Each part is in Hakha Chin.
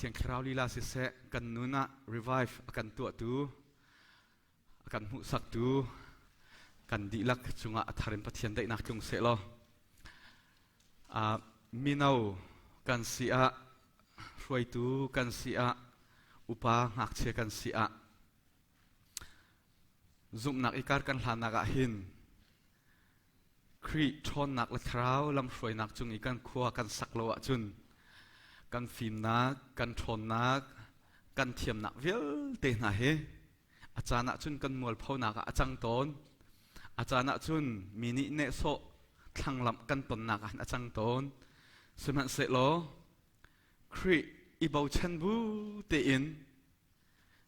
Thiang Thlarau lila siseh kan nun ah revive a kan tuahtu a kan hmuhsaktu kan dihlak cungah a thar in Pathian daihnak tlung seh law mino kan si ah hruaitu kan si ah upa ngakchia kan si ah zumhnak i kar kan hlannak ah hin Khrih ṭhawnnak le thlarau lamhruainak cung i kan khua kan sak lo ahcun kan fimnak, kan ṭhawnnak, kan thiamnak vialte hna hi a caan ahcun kan mualphonak ah a cang tawn. A caan ahcun mi nih nehsawh thlanglamh kan tonnak ah hin a cang tawn. Sihmanhsehlaw Khrih i bochan bu tein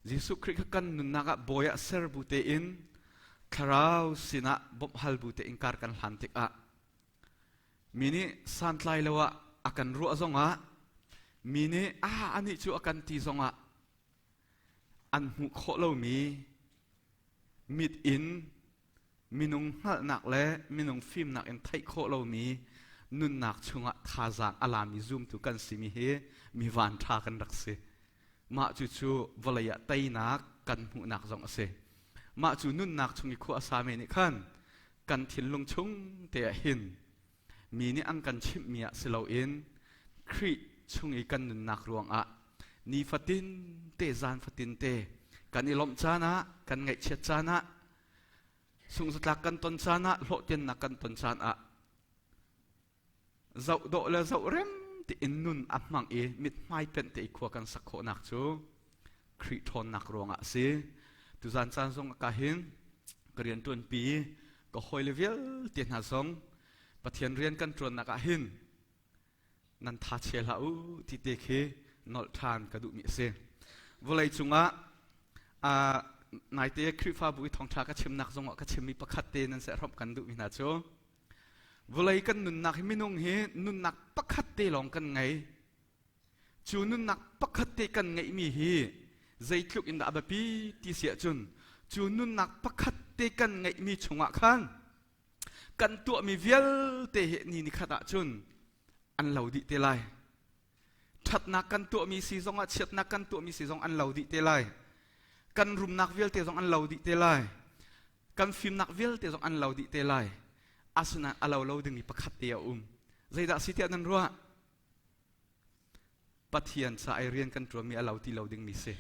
Jesuh Khrih kha kan nunnak ah bawi ah ser bu tein thlarau sinah bawmh hal bu tein kar kan hlan tikah mi nih santlai lo ah a kan ruah zongah mi nih a anih cu a kan ti zongah an hmuh khawh lomi mit in minung hngalhnak le minung fimnak in theih khawh lomi nunnak chungah thazaang a lami zumtu kan simi hi mi van ṭha kan rak si. Mah cucu vawlei ah teinak kan hmuhnak zong a si. Mah cu nunnak chung i khua a sami nih khan kan thinlung chung te ah hin mi nih an kan chimhmi ah si loin Khrih chung i kan nunnak ruangah nifatin te zan fatin te kan i lawmh caan ah kan ngaihchiat caan ah sungzatlak kan ton caan ah hlawhtlinnak kan ton caan ah zoh dawh le zoh rem tiin nun a hmang i mithmai penh te i khua kan sak khawhnak cu Khrih ṭhawnnak ruangah a si. Tuzan caan zong ka hin ka rian ṭuanpi ka hawile vialte hna zong Pathian rian kan ṭuannak ah hin nan tha chia hlah u ti te khi nolh ṭhan ka duhmi a si. Vawlei cungah naite Khrihfabu i thawngṭha ka chimnak zongah ka chimmi pakhat te nan sehhromh kan duhmi hna cu vawlei kan nunnak hi minung hi nunnak pakhat te lawng kan ngei. Cu nunnak pakhat te kan ngeihmi hi zeitluk in dah a biapi ti si ahcun cu nunnak pakhat te kan ngeihmi chungah khan kan tuahmi vialte hi ni ni khat ahcun an lo dih te lai. Ṭhatnak kan tuahmi si zongah chiatnak kan tuahmi si zong an lo dih te lai. Kan rumnak vialte zong an lo dih te lai. Kan fimnak vialte zong an lo dih te lai. Asinain a lo lo dingmi pakhat te a um. Zeidah si tiah nan ruah? Pathian ca i rian kan ṭuanmi a lo ti lo dingmi si.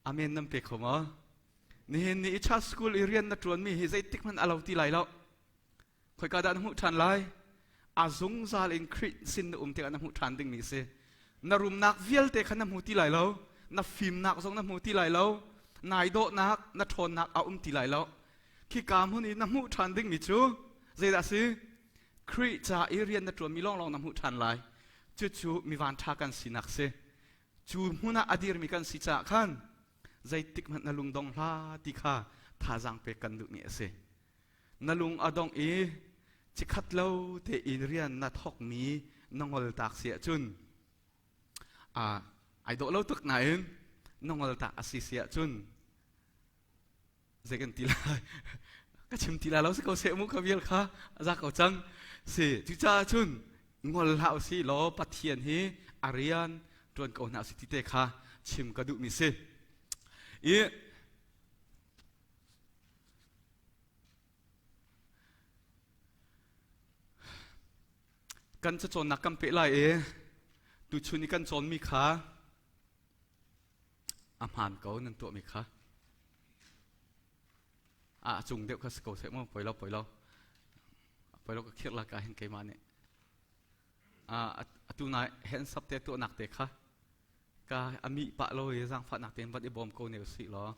Amen nan pe kho maw? Nihin ni i church school i rian na ṭuanmi hi zeitik hmanh a lo ti lai lo. Khoika dah na hmuh ṭhan lai? A zungzal in Khrih sin na um tikah na hmuh ṭhan dingmi si. Na rumnak vialte kha na hmu ti lai lo. Na fimnak zong na hmu ti lai lo. Nai dawhnak, na ṭhawnnak a um ti lai lo. Khika hmun i na hmuh ṭhan dingmi cu zeidah a si? Khrih ca i rian na ṭuanmi lawnglawng na hmuh ṭhan lai. Cucu mi vanṭha kan sinak si. Cu hmun ah a dirmi kan si caah khan zeitik hmanh na lung dong hlah ti kha thazaang pek kan duhmi a si. Na lung a dongh i cikhat lo tein rian na thawkmi na ngol tak si ahcun ai dawh lo tuk nain na ngol tak a si si ahcun zei kan ti lai ka chim ti lai lo si ko seh mu ka vial kha za ko cang si cucaah cun ngol hlah usih law Pathian hi a rian ṭuan ko hna usih ti te kha chim ka duhmi si i kan cacawnnak kan peh lai i tuchun i kan cawnmi kha A hmaan ko nan tuahmi kha. A cung deuh kha si ko seh mu poi lo poi lo. Poi lo ka khirh la ka hin keimah nih. Atu na hen sap te tuahnak te kha ka ami pah lo i zaangfahnak tein van i bawm ko ne usih law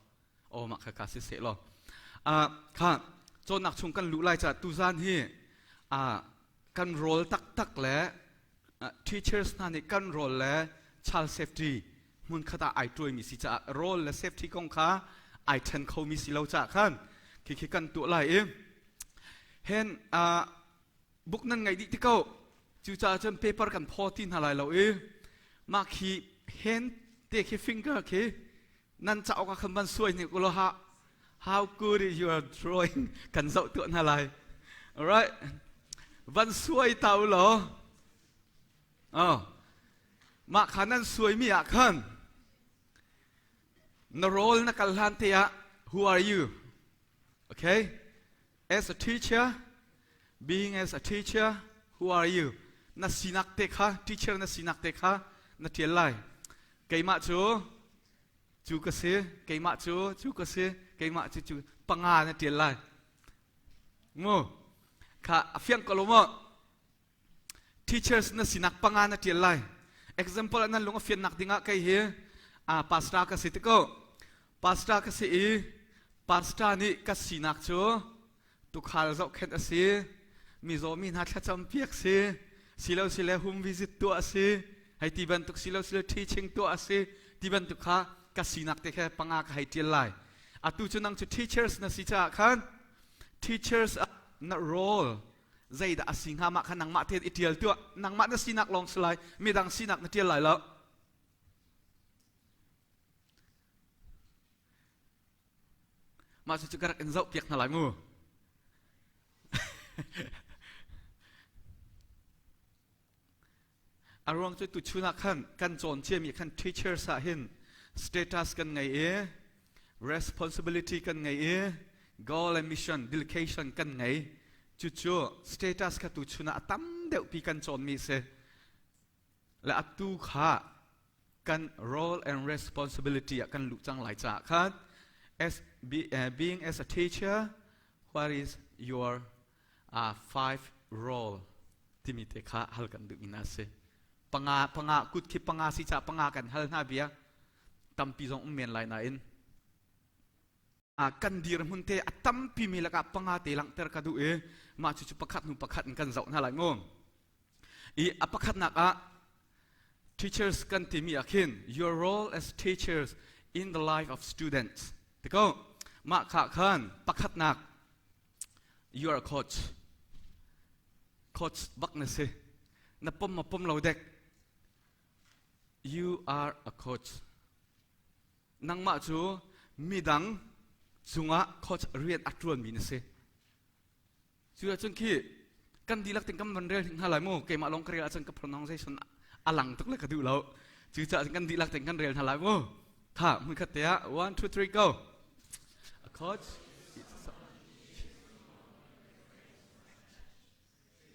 aw mah kha ka si seh law kha cawnnak chung kan luh lai ca tuzan hi kan role taktak le teachers hna nih kan role le child safety hmunkhat ah ai tuaimi si caah role le safety kong kha ai ṭhen khomi si lo caah khan khi kan tuah lai i hen book nan ngeih dih ti ko cucaah cun paper kan phaw ti hna lai lo i mah khi hen te khi finger khi nan cauk ah khan van suai ni ulaw ha how good is your drawing kan zoh tuah hna lai alright van suai ta ulaw oh. Mah kha nan suaimi ah khan na role na kal hlan te ah who are you? Okay? As a teacher, being as a teacher, who are you? Na sinak te kha, teacher na sinak te kha na tial lai. Keimah cu cu ka si, keimah cu cu ka si, keimah cu cu panga na tial lai. Mu kha a fiang ko lo maw? Teachers na sinak panga na ṭial lai. Example nan lung a fiannak dingah kei hi uh, pastor ka si ti ko. Pastor ka si i pastor nih ka sinak cu tukhal zohkhenh a si, mizaw mi hna thlacam piak si, silo sile home visit tuah a si, hei ti bantuk silo sile teaching tuah a si, ti bantuk kha ka sinak te kha panga ka hei ṭial lai. Atu cu nang cu teachers na si caah khan teachers na role zeidah a si hnga mah kha nangmah tein i ṭial tuah nangmah na sinak lawng si lai midang sinak na ṭial lai lo mah cu ka rak in zoh piak hna lai mu A ruang cu tuchun ah khan kan cawn ciami khan teachers ah hin status kan ngei i responsibility kan ngei i goal and mission dedication kan ngei. Cucu status kha tuchun ah a tam deuhpi kan cawnmi si. Le atu kha kan role and responsibility ah kan luh cang lai caah khan as be, uh, being as a teacher what is your uh, five role timi te kha hal kan duh mi a si. Panga panga kut khi panga si ca panga kan hal hna bia tampi zong um men lai nain a kan dirhmun te a tampi mi lakah panga te langhter ka duh i mah cu cu pakhat hnu pakhat in kan zoh hna lai mu. I a pakhatnak ah teachers kan timi ah khin your role as teachers in the life of students tiko mah kha khan pakhatnak You are a coach. Coach bak na si. Na pom ma pom lo dek. You are a coach. Nangmah cu midang cungah coach rian a ṭuanmi na si. Cu ahcun khi kan dihlak ting kan van rel hna lai mu. Keimah lawng ka rel ahcun ka pronunciation a lang tuk le ka duh lo. Cucaah kan dihlak ting kan rel hna lai mu. Kha hmunkhat te ah one two three go. A coach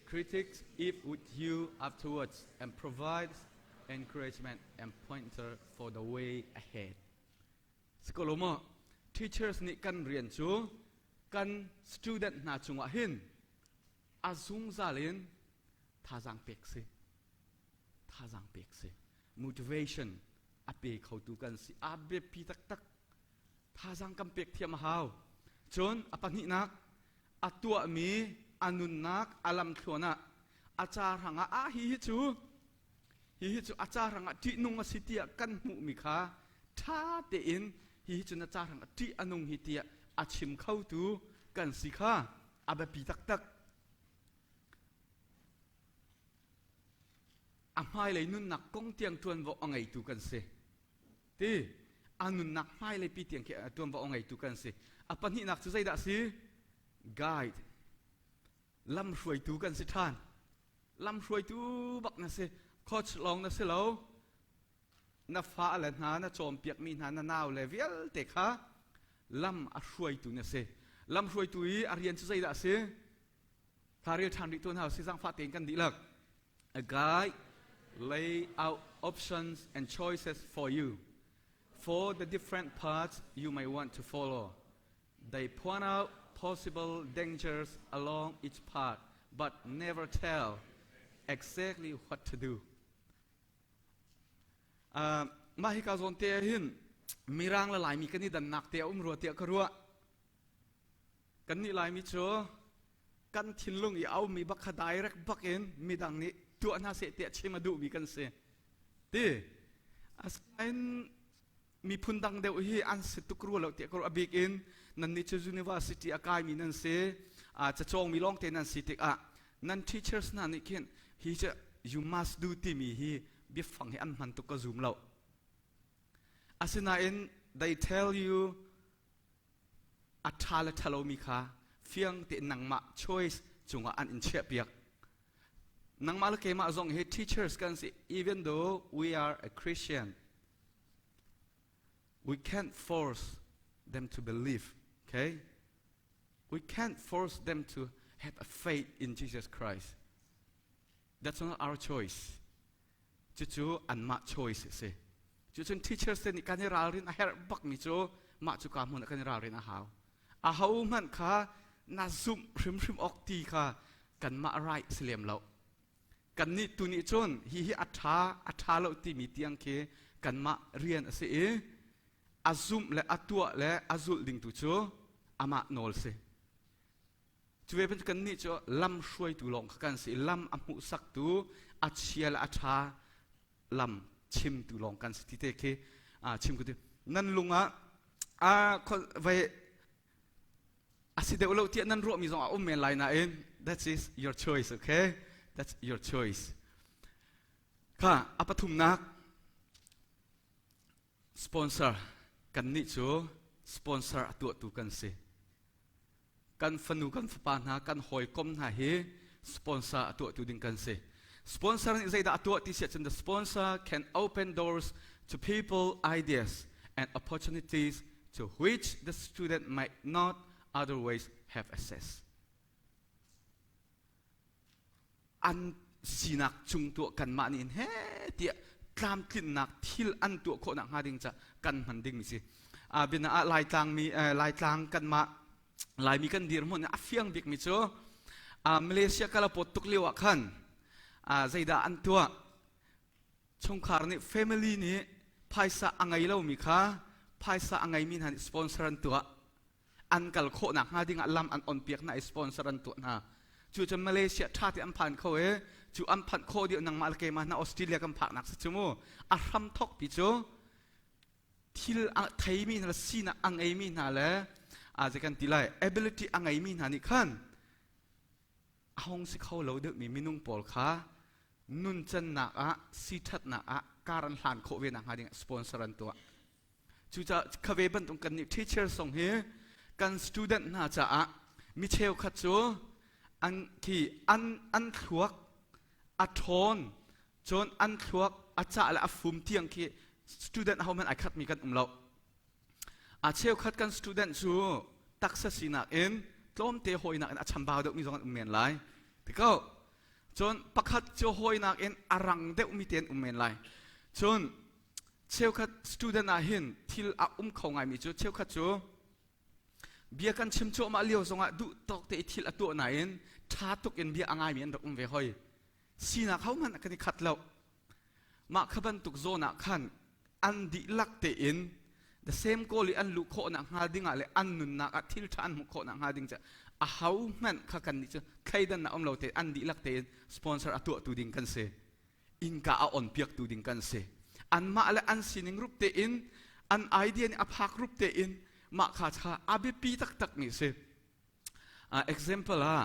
critics if with you afterwards and provides encouragement and pointer for the way ahead. Sikolo teachers nih kan rian cu kan student hna cungah hin a zungzal in thazaang pek si. Thazaang pek si. Motivation a pe khotu kan si. A biapi taktak. Thazaang kan pek thiam a hau. Cun a pahnihnak a tuahmi a nunnak a lamthluan ah a ca hrangah ah hi hi cu hi hi cu a ca hrangah ṭihnung a si tiah kan hmuhmi kha ṭha tein hi hi cu na ca hrangah ṭih a nung hi tiah a chim khotu kan si kha a biapi taktak. A hmailei nunnak kong tiang ṭuanvo a ngeitu kan si. Ti a nunnak hmailei pi tiang khi ṭuanvo a ngeitu kan si. A pahnihnak cu zeidah a si? Guide. Lamhruaitu kan si ṭhan. Lamhruaitu bak na si. Coach lawng na si lo. Na fa le hna, na cawnpiakmi hna, na nau le vialte kha lam a hruaitu na si. Lam hruaitu i a rian cu zeidah a si? Kha rel ṭhan rih tuan hau si zaangfah tein kan dihlak. A guide lay out options and choices for you for the different paths you may want to follow. They point out possible dangers along each path, but never tell exactly what to do. Uh, mah hika zawn te hin Mirang le Laimi kan i dannak te a um rua tiah ka ruah. Kannih Laimi cu kan thinlung i a ummi bak kha direct bak in midang nih tuah hna seh tiah chim a duhmi kan si. Ti asinain miphun dang deuh hi an si tuk rua lo tiah ka ruah. A bik in nannih cu university a kaimi nan si, cacawngmi lawngte nan si tikah nan teachers hna nih khin hi cu you must do timi hi biafang hi an hman tuk ka zum lo. Asinain they tell you a ṭha le ṭhalomi kha fiang tein nangmah choice cungah an in chiahpiak. Nangmah le keimah zong hi teachers kan si even though we are a Christian. We can't force them to believe, okay? We can't force them to have a faith in Jesus Christ. That's not our choice. Cucu anmah choice a si. Cucun teachers te nih kan i ralrin a herh bakmi cu mah cu ka hmun ah kan i ralrin a hau. Aho hmanh kha na zumh hrimhrim awk ti kha kanmah right si lem lo. Kannih tu nih cun hihi a ṭha a ṭha lo timi tiang khi kanmah rian a si i a zumh le a tuah le a zulh ding tu cu amah nawl si. Cu ve bantuk kannih cu lam hruaitu lawng kha kan si i lam a hmuhsaktu a chia le a ṭha lam chimtu lawng kan si ti te khi chim ka duh. Nan lung ah vai a si deuh lo tiah nan ruahmi zong a um men lai nain that is your choice okay that's your choice kha a pathumnak sponsor kannih cu sponsor a tuahtu kan si kan fanu kan fapa hna kan hawikom hna hi sponsor a tuahtu ding kan si sponsor nih zeidah a tuah ti si ahcun the sponsor can open doors to people ideas and opportunities to which the student might not otherwise have access. An sinak cung tuah kanmah nih he tiah tlamtlinnak thil an tuah khawhnak hnga ding ca kan hman ding mi si. Bina ah Laitlang mi Laitlang kanmah Laimi kan dirhmun a fiang bik mi cu Malaysia kalapot tuk lio ah khan zeidah an tuah Chungkhar nih family nih phaisa a ngei lomi kha phaisa a ngeimi hna nih sponsor an tuah. An kal khawhnak hnga dingah lam an on piak hna i sponsor an tuah hna. Cu cun Malaysia ṭha te an phan kho i cu an phanh khawh dih nangmah le keimah hna Australia kan phaknak si cu mu. A hram thok pi cu thil a theimi hna le sinak a ngeimi hna le a zei kan ti lai ability a ngeimi hna nih khan a hong si kho lo deuhmi minung pawl kha nuncannak ah siṭhatnak ah kar an hlan khawh ve nakhnga ding sponsor an tuah. Cucaah khave bantuk kan nih teacher song hi kan student hna caah mi cheukhat cu an khi an an thluak a ṭhawn cun an thluak a cah le a fum tiang khi student ho hmanh ai khatmi kan um lo. A cheukhat kan student cu taksa sinak in tlawmte hawinak in a chambau deuhmi zong an um men lai. Ti ko. Cun pakhat cu hawinak in a rang deuhmi te an um men lai. Cun cheukhat student ah hin thil a um kho ngaimi cu cheukhat cu bia kan chim cuahmah lio zongah duh tawk te i thil a tuah nain ṭha tuk in bia a ngaimi an rak um ve hoi. Sinak hohmanh kan i khat lo. Mah kha bantuk zawn ah khan an dihlak tein the same goal i an luh khawhnak hnga ding ah le an nunnak ah thil ṭha an hmuh khawhnak hnga ding cu a ho hmanh kha kan nih cu thleidannak um lo tein an dihlak tein sponsor a tuahtu ding kan si innka a on piaktu ding kan si anmah le an sining rup tein an idea nih a phak rup tein mah kha kha a biapi taktak mi si example ah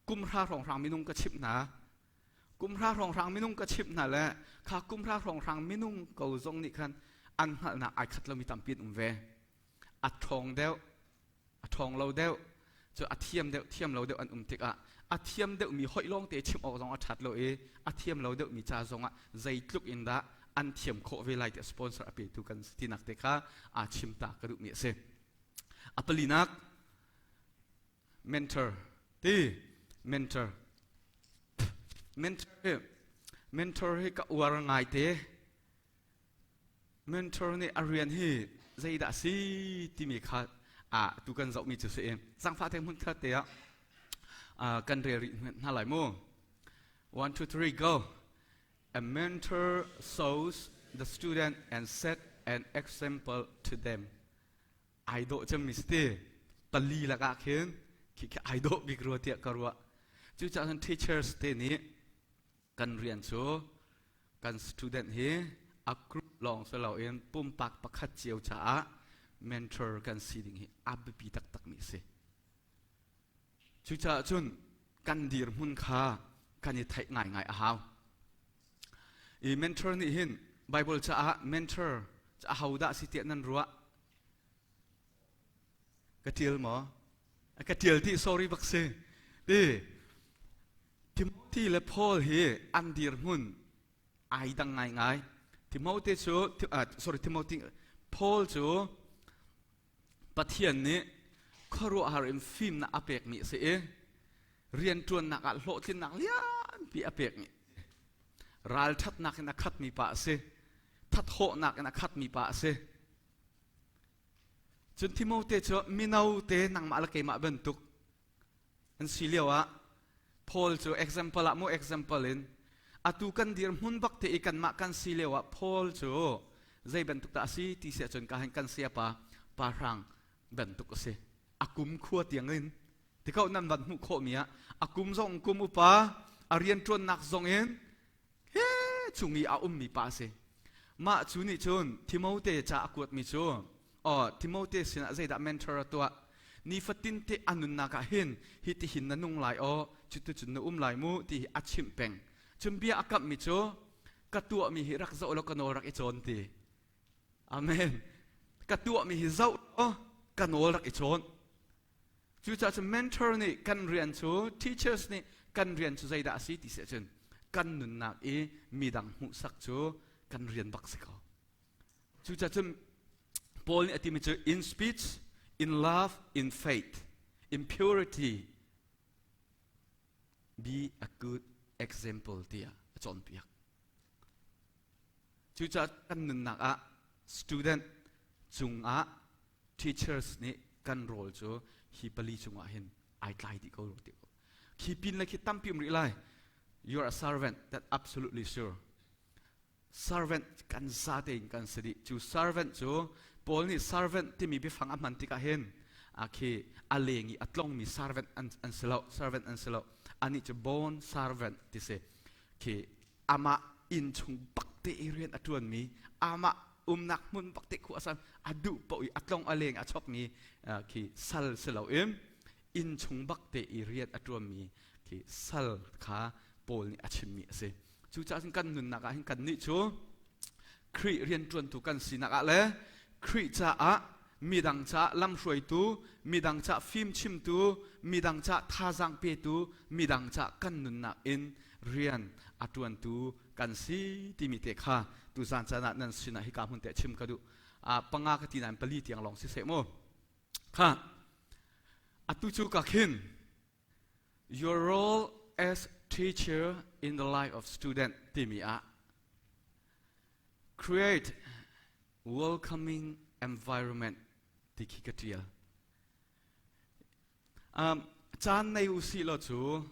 kumhra hrawnghrang minung ka chimh hna kumhra hrawnghrang minung ka chimh hna le kha kumhra hrawnghrang minung ko zong nih khan an hngalhnak ai khat lomi tampi an um ve a ṭhawng deuh a ṭhawng lo deuh cu a thiam deuh thiam lo deuh an um tikah a thiam deuhmi hoih lawng te chimh awk zong a ṭhat lo i a thiam lo deuhmi ca zongah zeitluk in dah an thiam khawh ve lai tiah sponsor a petu kan si tinak te kha aa chim ta ka duhmi a si a palinak mentor ti mentor mentor hi mentor hi ka uar ngai te mentor nih a rian hi zeidah a si timi kha a tu kan zohmi cu si zangfah te hmun khat te ah kan rel rih hna lai mu 1 2 3 go A mentor shows the student and set an example to them. Ai dawh cemmi si ti pali lakah khin khi khi ai dawh bik rua tiah ka ruah. Cucaah cun teachers te nih kan rian cu kan student hi a group lawng si loin pumpak pakhat cio caah mentor kan si ding hi a biapi taktakmi a si. Cucaah cun kan dirhmun kha kan i theih ngaingai a hau. I mentor nih hin Bible caah mentor ahodah si tiah nan ruah? Ka tial maw? Ka tial ti sorry bak si. Ti. Timothy le Paul hi an dirhmun ai dang ngaingai. Timote cu sorry Timothy Paul cu Pathian nih khuaruahhar in fimnak a pekmi a si i rianṭuannak ah hlawhtlinnak lianpi a pekmi ralṭhatnak in a khatmi pa a si thathawhnak in a khatmi pa a si cun Timote cu mino te nangmah le keimah bantuk an si lio ah Paul cu example ah mu example in atu kan dirhmun bak te i kanmah kan si lio ah Paul cu zei bantuk dah a si ti si ahcun ka hin kan sayapa pa hrang bantuk a si a kum khua tiang in ti ko nan van hmuh khawh mi ah a kum zong kum upa a rianṭuannak zong in he chung i a ummi pa a si mah cu nih cun Timote ca a kuatmi cu aw Timote sinah zeidah mentor a tuah nifatin te a nunnak ah hin hi ti hin na nung lai aw cuticun na um lai mu ti hi a chimh peng cun bia a kamhmi cu ka tuahmi hi rak zoh law ka nawl rak i cawn ti amen ka tuahmi hi zoh law ka nawl rak i cawn Cucaah cun mentor nih kan rian cu teachers nih kan rian cu zeidah a si ti si ahcun kan nunnak i midang hmuhsak cu kan rian bak si ko. Cucaah cun Paul nih a timi cu in speech, in love, in faith, in purity be a good example tiah a cawnpiak. Cucaah kan nunnak ah student cungah teachers nih kan role cu hi pali cungah hin ai tlai dih ko ti ko. Khi pin le khi tampi um rih lai. You are a servant that absolutely sure. Servant kan za tein kan si dih. Cu servant cu Paul nih servant timi biafang a hman tikah hin a khi a leng i a tlongmi servant an, an si lo servant an si lo anih cu born servant ti si khi amah inn chung bak te i rian a ṭuanmi amah umnak hmun bak te khu a san a duh paoh i a tlong a leng a chokmi khi sal si loin inn chung bak te i rian a ṭuanmi khi sal kha Paul nih a chimmi a si. Cucaah cun kan nunnak ah hin kannih cu Khrih rianṭuantu kan sinak ah le Khrih caah midang caah lamhruaitu, midang caah fimchimtu, midang caah thazaang petu, midang caah kan nunnak in rian a ṭuantu kan si timi te kha tuzaan caan ah nan sinah hika hmun te chim ka duh. Panga ka ti nain pali tiang lawng si seh mu. Kha atu cu ka khin your role as teacher in the life of student timi ah create welcoming environment ti khi ka ṭial. Um, caan nei u si law cu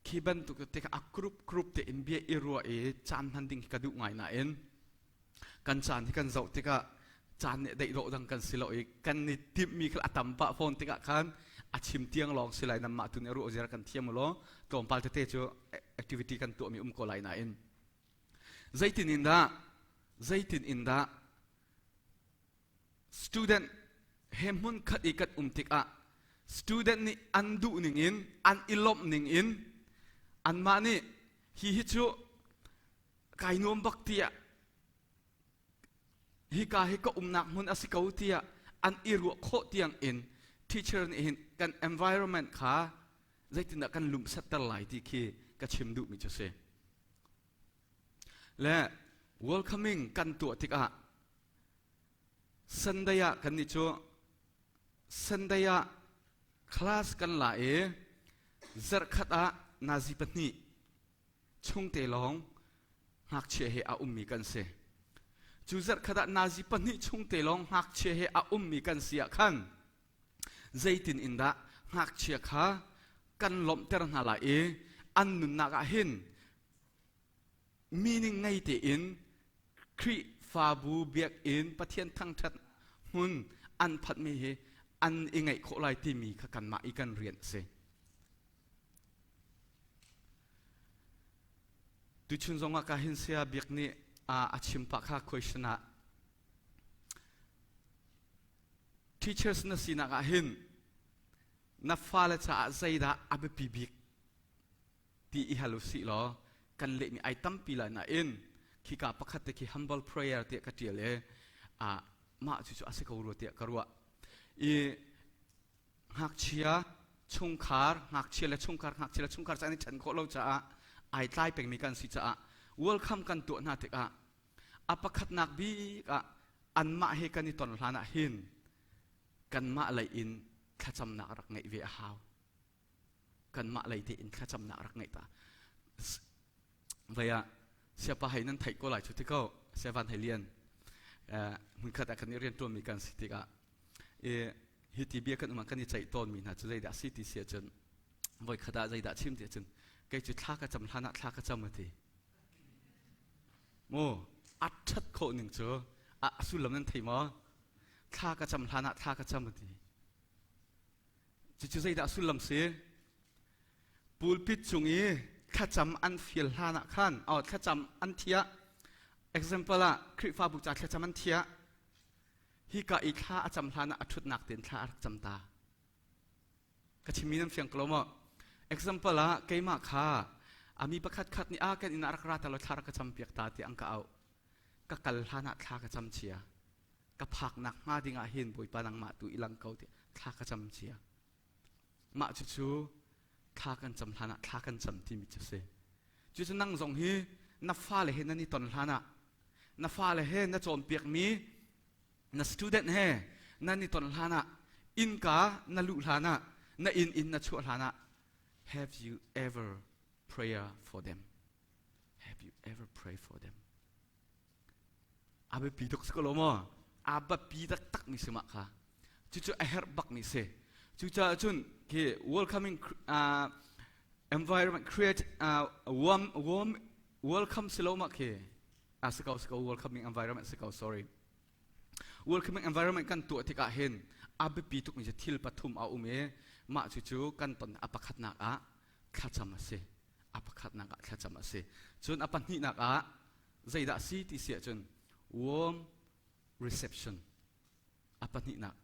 khi bantuk te kha a group group te in bia i ruah i caan hman ding khi ka duh ngai nain kan caan hi kan zoh tikah caan nih deih dawh dang kan si lo i kan i timhmi kha a tam pah fawn tikah khan a chim tiang lawng si lai nan mah tu nih ruah ziar kan thiam law tlawmpal tete cu activity kan tuahmi um ko lai nain Zeitin in dah zeitin in dah student he hmun khat i kan um tikah student nih an duh ning in an i lawmh ning in anmah nih hi hi cu kai nuam bak tiah hika hi ka umnak hmun a si ko tiah an i ruah khawh tiang in teacher nih hin kan environment kha zeitindah kan lumsatter lai ti khi ka chim duhmi cu si. Le welcoming kan tuah tikah Sunday ah kan nih cu Sunday ah class kan la i zarhkhat ah nazi pahnih chungte lawng ngakchia he a ummi kan si. Cu zarhkhat ah nazi pahnih chungte lawng ngakchia he a ummi kan si ah khan zeitin in dah ngakchia kha kan lawmhter hna lai i an nunnak ah hin meaning ngei tein Khrihfabu biakinn Pathian thangṭhat hmun an phanhmi hi an i ngaih khawh lai timi kha kanmah i kan rian a si. Tuchun zongah ka hin saya biak nih a chim pah kha question ah teachers na sinak ah hin na fale caah zeidah a biapi bik ti i hal u sih law kan lehmi ai tampi lai nain khika pakhat te khi humble prayer tiah ka ṭial i ah mah cu cu a si ko rua tiah ka ruah i ngakchia. Chungkhar ngakchia le chungkhar ngakchia le chungkhar caan i ṭhen khawh lo caah ai tlai pengmi kan si caah welcome kan tuah hna tikah a pakhatnak bik ah anmah he kan i ton hlan ah hin kanmah lei in thlacamnak rak ngeih ve a hau. Kanmah lei tein thlacamnak rak ngeih ta. Vei ah siapa hei nan theih ko lai cu ti ko Sevan hei lian hmunkhat ah kan i rianṭuanmi kan si tikah i hi ti bia kan um ah kan i ceih tawnmi hna cu zeidah si ti si ahcun voikhat ah zeidah chim ti ahcun kei cu thla ka cam hlan ah thla ka cam a ti. Mu a ṭhat khawh ning cu a sullam nan thei maw? Thla ka cam hlan ah thla ka cam a ti. Cucu zeidah sullam si? Pulpit cung i thlacam an fial hlan ah khan, oh, thlacam an thiah. Example ah Khrihfabu ca thlacam an thiah. Hika i thla a cam hlan ah a ṭhutnak tein thla a rak cam ta. Ka chimmi nan fiang ko lo maw? Example ah keimah kha a mi pakhat khat nih a kan inn ah rak ra ta law thla rak ka cam piak ta tiah an ka auh. Ka kal hlan ah thla ka cam chia. Ka phaknak hnga ding ah hin Bawipa nangmah tu i lang ko tiah thla ka cam cia. Mah cucu thla kan cam hlan ah thla kan cam timi cu si. Cucu nang zong hi na fale he nan i ton hlan ah na fale he na cawnpiakmi na student he nan i ton hlan ah innka na luh hlan ah na inn in na chuah hlan ah have you ever prayer for them? Have you ever pray for them? A biapi tuk si ko lo maw? A biapi taktak mi si mah kha. Cucu a herh bak mi si. Cucaah cun khi welcoming environment create warm warm welcome si lo mah khi a si ko si ko welcoming environment si ko sorry. Welcoming environment kan tuah tikah hin a biapi tuk mi cu thil pathum a um i mah cucu kan ton a pakhatnak ah thlacam a si. A pakhatnak ah thlacam a si. Cun a pahnihnak ah zeidah si ti si ahcun warm reception a pahnihnak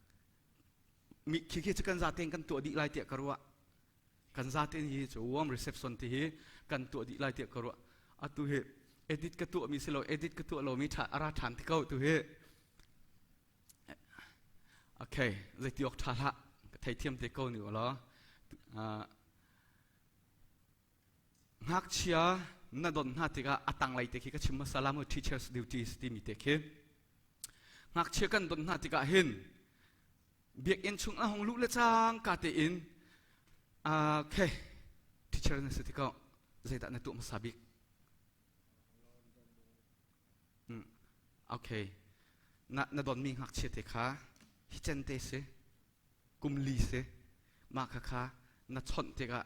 mi khi khi cu kan zaten kan tuah dih lai tiah ka ruah kan zaten hi cu warm reception ti hi kan tuah dih lai tiah ka ruah atu hi edit ka tuah mi si lo edit ka tuah lo mi tha ara than ti ko tu hi okay zeiti ok tha hlah ka theithiam te ko ni law Ngakchia na don hna tikah a tanglei te khi ka chim hmasa la mu teachers duties timi te khi. Ngakchia kan don hna tikah hin biakinn chung a hung luh le cang ka tein okay teacher na si tikah zeidah na tuah hmasa bik? Okay. Na na donmi ngakchia te kha hi cen te si kum li si mah kha kha na chawnh tikah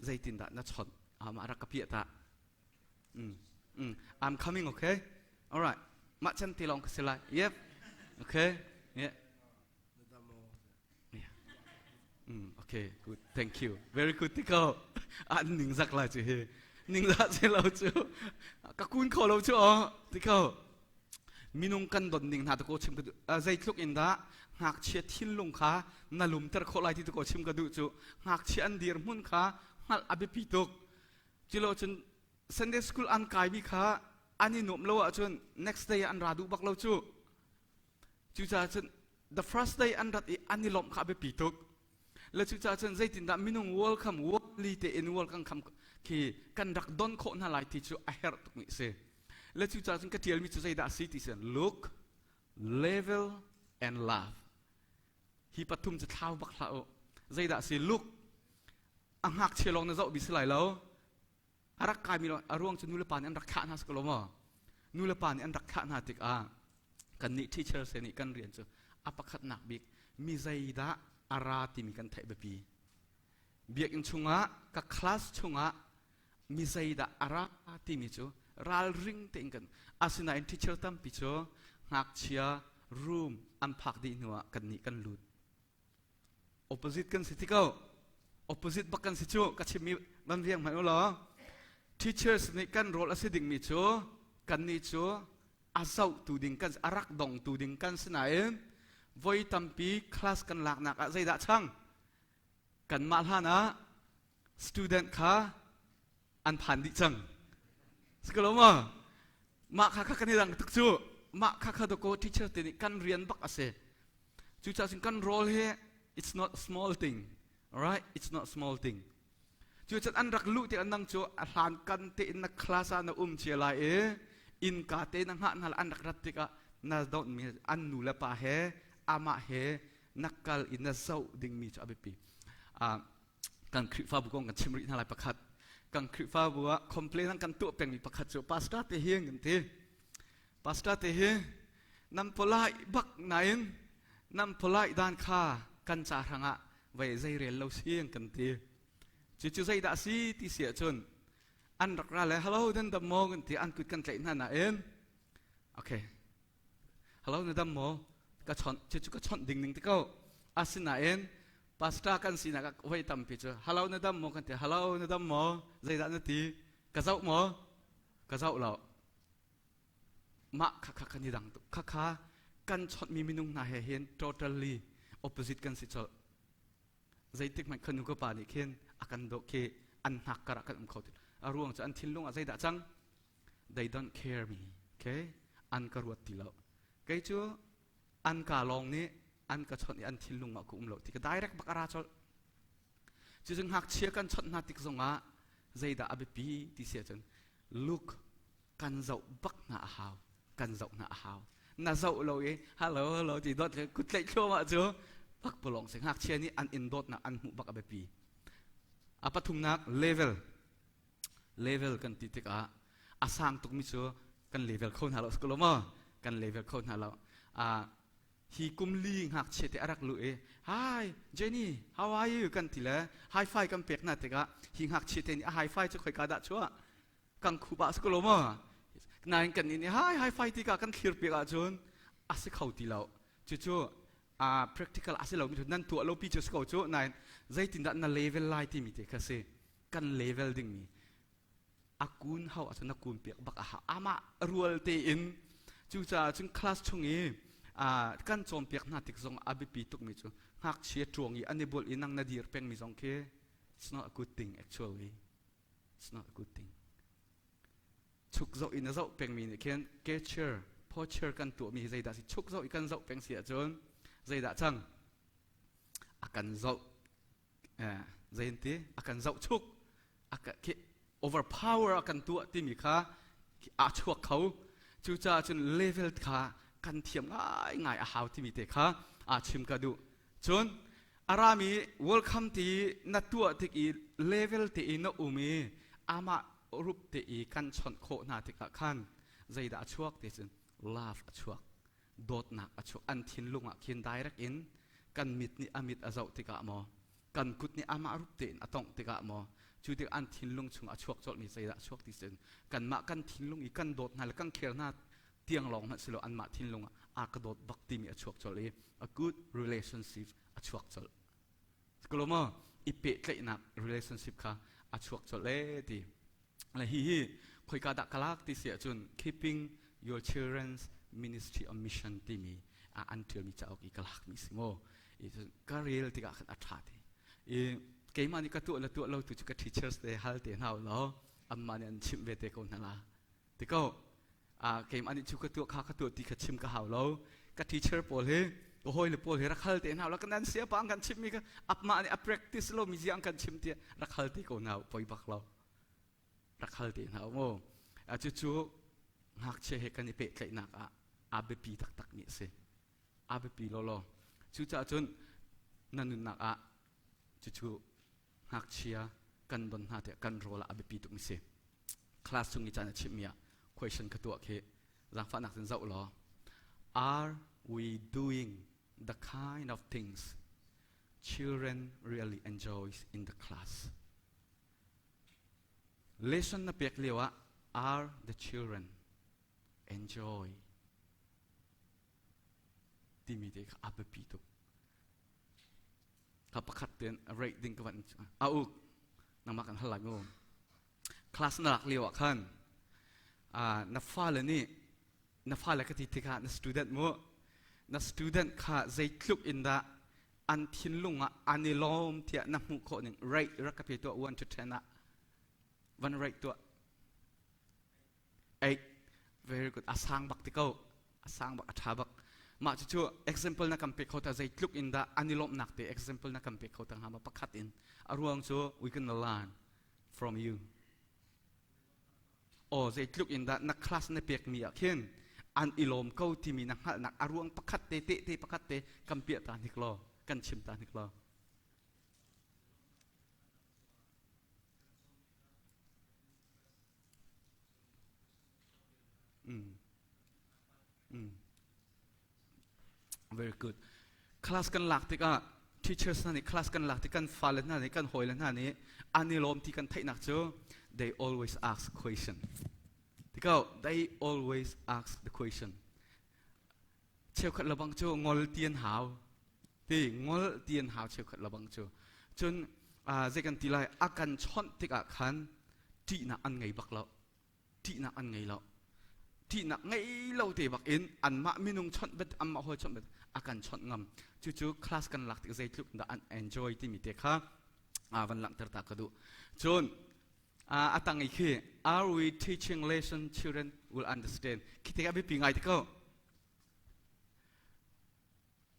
zeitindah na chawnh ah mah rak ka piah ta I'm coming okay all right mah chan ti lawng ka si lai yep okay yeah Mm, okay, good. Thank you. Very good tiko. An ning zak lai chu hi. Ning za se lo chu. Ka kun kho lo chu o. Tiko. Minung kan don ning hna to ko chim ka duh. Zeitluk in dah ngakchia thinlung kha na lumter khawh lai ti to ko chim ka duh cu. Ngakchia an dir hmun kha hngalh a biapi tuk. Cilo cun Sunday school an kaimi kha an i nuam lo ahcun next day an ra duh bak lo cu. Cucaah cun the first day an rat i an i lawmh kha a biapi tuk. Le cucaah cun zeitindah minung welcome worldly tein welcome kham khi kan rak don khawh hna lai ti cu a herh tuk mi a si. Le cucaah cun ka ṭialmi cu zeidah a si ti si look, level and love. Hi pathum cu thlau bak hlah u. Zeidah a si? Look, a ngakchia lawng na zoh bi si lai lo. A rak kaimi a ruang cu nulepa nih an rak thlah hna si ko lo maw? Nulepa nih an rak thlah hna tikah kannih teachers nih kan rian cu a pakhatnak bik mi zeidah a ra timi kan theih biapi. Biakinn chungah ka class chungah mi zeidah a ra timi cu ralring tein kan asinain teacher tampi cu ngakchia room an phak dih hnuah kannih kan lut. Opposite kan si ti ko. Opposite bak kan si cu ka chimmi van riang hmanh u law teachers nih kan role a si dingmi cu kannih cu a zohtu ding kan a rak dongtu ding kan si nain voi tampi class kan laknak ah zeidah chang kanmah hlan ah student kha an phan dih cang si ko lo maw mah kha kha kan i dang tuk cu mah kha kha doko teacher te nih kan rian bak a si cucaah cun kan role hi it's not a small thing. Alright, it's not small thing. Cu cun an rak luh tik nang cu a hlan kan te in na class ah na um cia lai i innka te na hngah hna an rak rat tikah na dawt mi an nu le pa he amah he na kal i na zoh dingmi cu a biapi. Kan Khrihfabu kong kan chim rih hna lai pakhat. Kan Khrihfabu ah complain an kan tuah pengmi pakhat cu pastor te hi kan ti. Pastor te hi nan polite bak nain nan polite dan kha kan ca hrangah vei zei rel lo si an kan ti. Cucu zeidah si ti si ahcun an rak ra le hello nan dam maw kan ti an kut kan tlaih hna nain okay hello na dam maw ka chawnh cucu ka chawnh ding ning ti ko asinain pastor kan sinak ah voi tampi cu hello na dam maw kan ti hello na dam maw zeidah na ti ka zoh maw ka zoh lo mah khakha kan i dang tuk khakha kan chawnhmi minung hna he hin totally opposite kan si colh zeitik hmanh khanu ka pa nih khin a kan dawh khi an hnak kar ah kan um kho ti a ruang cu an thinlung ah zeidah cang they don't care me okay an ka ruat ti lo kei cu an ka lawng nih an ka chawnh i an thinlung ah ka um lo ti ka direct bak a ra colh cu cu ngakchia kan chawnh hna tik zongah zeidah a biapi ti si ahcun look kan zoh bak hna a hau kan zoh hna a hau na zoh lo i hello hello ti dawt kut tlaih thluahmah cu bak palong si ngakchia nih an in dawtnak an hmuh bak a biapi a pathumnak level level kan ti tikah a sang tukmi cu kan level kho hna lo si ko lo maw kan level kho hna lo hi kum li ngakchia te a rak lu i hi Jenny how are you kan ti le high five kan pek hna tikah hi ngakchia te nih a high five cu khoika dah chuah kan khup ah si ko lo maw nain kan nih hai hai fai ti ka kan thlir piak ahcun a si kho ti lo cucu uh, practical a si lo mi nan tuah lo pi cu si ko cu nain zeitindah na level lai timi te kha si kan level ding mi a kun hau ahcun na kun piak bak a ha amah rual tein cucaah cun class chung i uh, kan cawnpiak hna tik zong a biapi tukmi cu ngakchia ṭuang i an i bulh i nang na dir pengmi zong khi it's not a good thing actually It's not a good thing. Chuk zoh in a zoh pengmi nih khin catcher, poacher kan tuahmi hi zeidah si chuk zoh i kan zoh peng si ahcun zeidah cang? A kan zoh eh, zei ti a kan zoh chuk a ka, khi, overpower a kan tuah timi kha a chuak kho cucaah cun level kha kan thiam ngaingai a hau timi te kha a chim ka duh Cun a rami welcome ti na tuah tik i level te i na um i amah rup te i kan chawnh khawh hna tikah khan zeidah a chuak ti cun love a chuak dawtnak a chuak an thinlung ah khin direct in kan mit nih a mit a zoh tikah maw kan kut nih amah rup tein a tongh tikah maw cu tik an thinlung chung a chuak colhmi zeidah a chuak ti cun kanmah kan thinlung i kan dawt hna le kan care hna tiang lawng hmanh silo anmah thinlung ah a ka dawt bak timi a chuak colh i a good relationship a chuak colh kolomo i pehtlaihnak relationship kha a chuak colh le ti le hi hi khoika dah kalak ti si ahcun keeping your children's ministry on mission timi a an ṭialmi cauk i ka lakmi si mu i ka rel tikah khan a ṭha ti i keimah nih ka tuah le tuah lo tu cu ka teachers te hal te hna law anmah nih an chimh ve te ko hna la ti ko keimah nih cu ka tuah kha ka tuah ti kha chim ka hau lo ka teacher pawl hi ka hawile pawl hi rak hal te hna la kan an sia pa an kan chimmi kha apmah nih a practice lo mi zia an kan chim ti rak hal te ko hna poi bak lo rak hal te hna mu cucu ngakchia he kan i pehtlaihnak ah a biapi taktak mi a si a biapi lawlaw cucaah cun na nunnak ah cucu ngakchia kan don hna tiah kan role ah a biapi tuk mi si class chung i caan a chimhmi ah question ka tuah khi zaangfahnak in zoh law are we doing the kind of things children really enjoys in the class lesson na pek lio ah are the children enjoy timi te kha a biapi tuk ka pakhat ten rate ding ka van a uk nangmah kan hal lai mu class na lak lio ah khan na fale nih na fale ka ti tikah na student mu na student kha zeitluk in dah an thinlung ah an i lawm tiah na hmuh khawh ning rate rak ka pe tuah 1 to 10 ah van rate tuah 8 very good a sang bak ti ko a sang bak a tha bak. Mah cucu example na kan pe kho ta zeitluk in dah an i lawmhnak te example na kan pe kho ta hnga ma pakhat in. A ruang cu we can learn from you. Aw zeitluk in dah na class na pekmi ah khin an i lawm ko timi na hngalhnak a ruang pakhat te te te pakhat te kan piah ta hnik law kan chim ta hnik law. Mm. Mm. Very good. Class kan lak tikah teachers hna nih class kan lak tik kan fale hna nih kan hawile hna nih an i lawm ti kan theihnak cu they always ask question. Tikau they always ask the question. Cheukhat lebang cu ngol ti an hau. Ti ngol ti an hau cheukhat lebang cu. Cun zei kan ti lai a kan chawnh tikah khan ṭihnak an ngei bak lo. Ṭihnak an ngei lo. Ṭihnak ngei lo te bak in anmah minung chawnh bet anmah hawi chawnh bet a kan chawnh ngam. Cucu class kan lak tik zeitluk dah an enjoy timi te kha van langhter ta ka duh. Cun a tang i khi are we teaching lesson children will understand khi te a biapi ngai te ko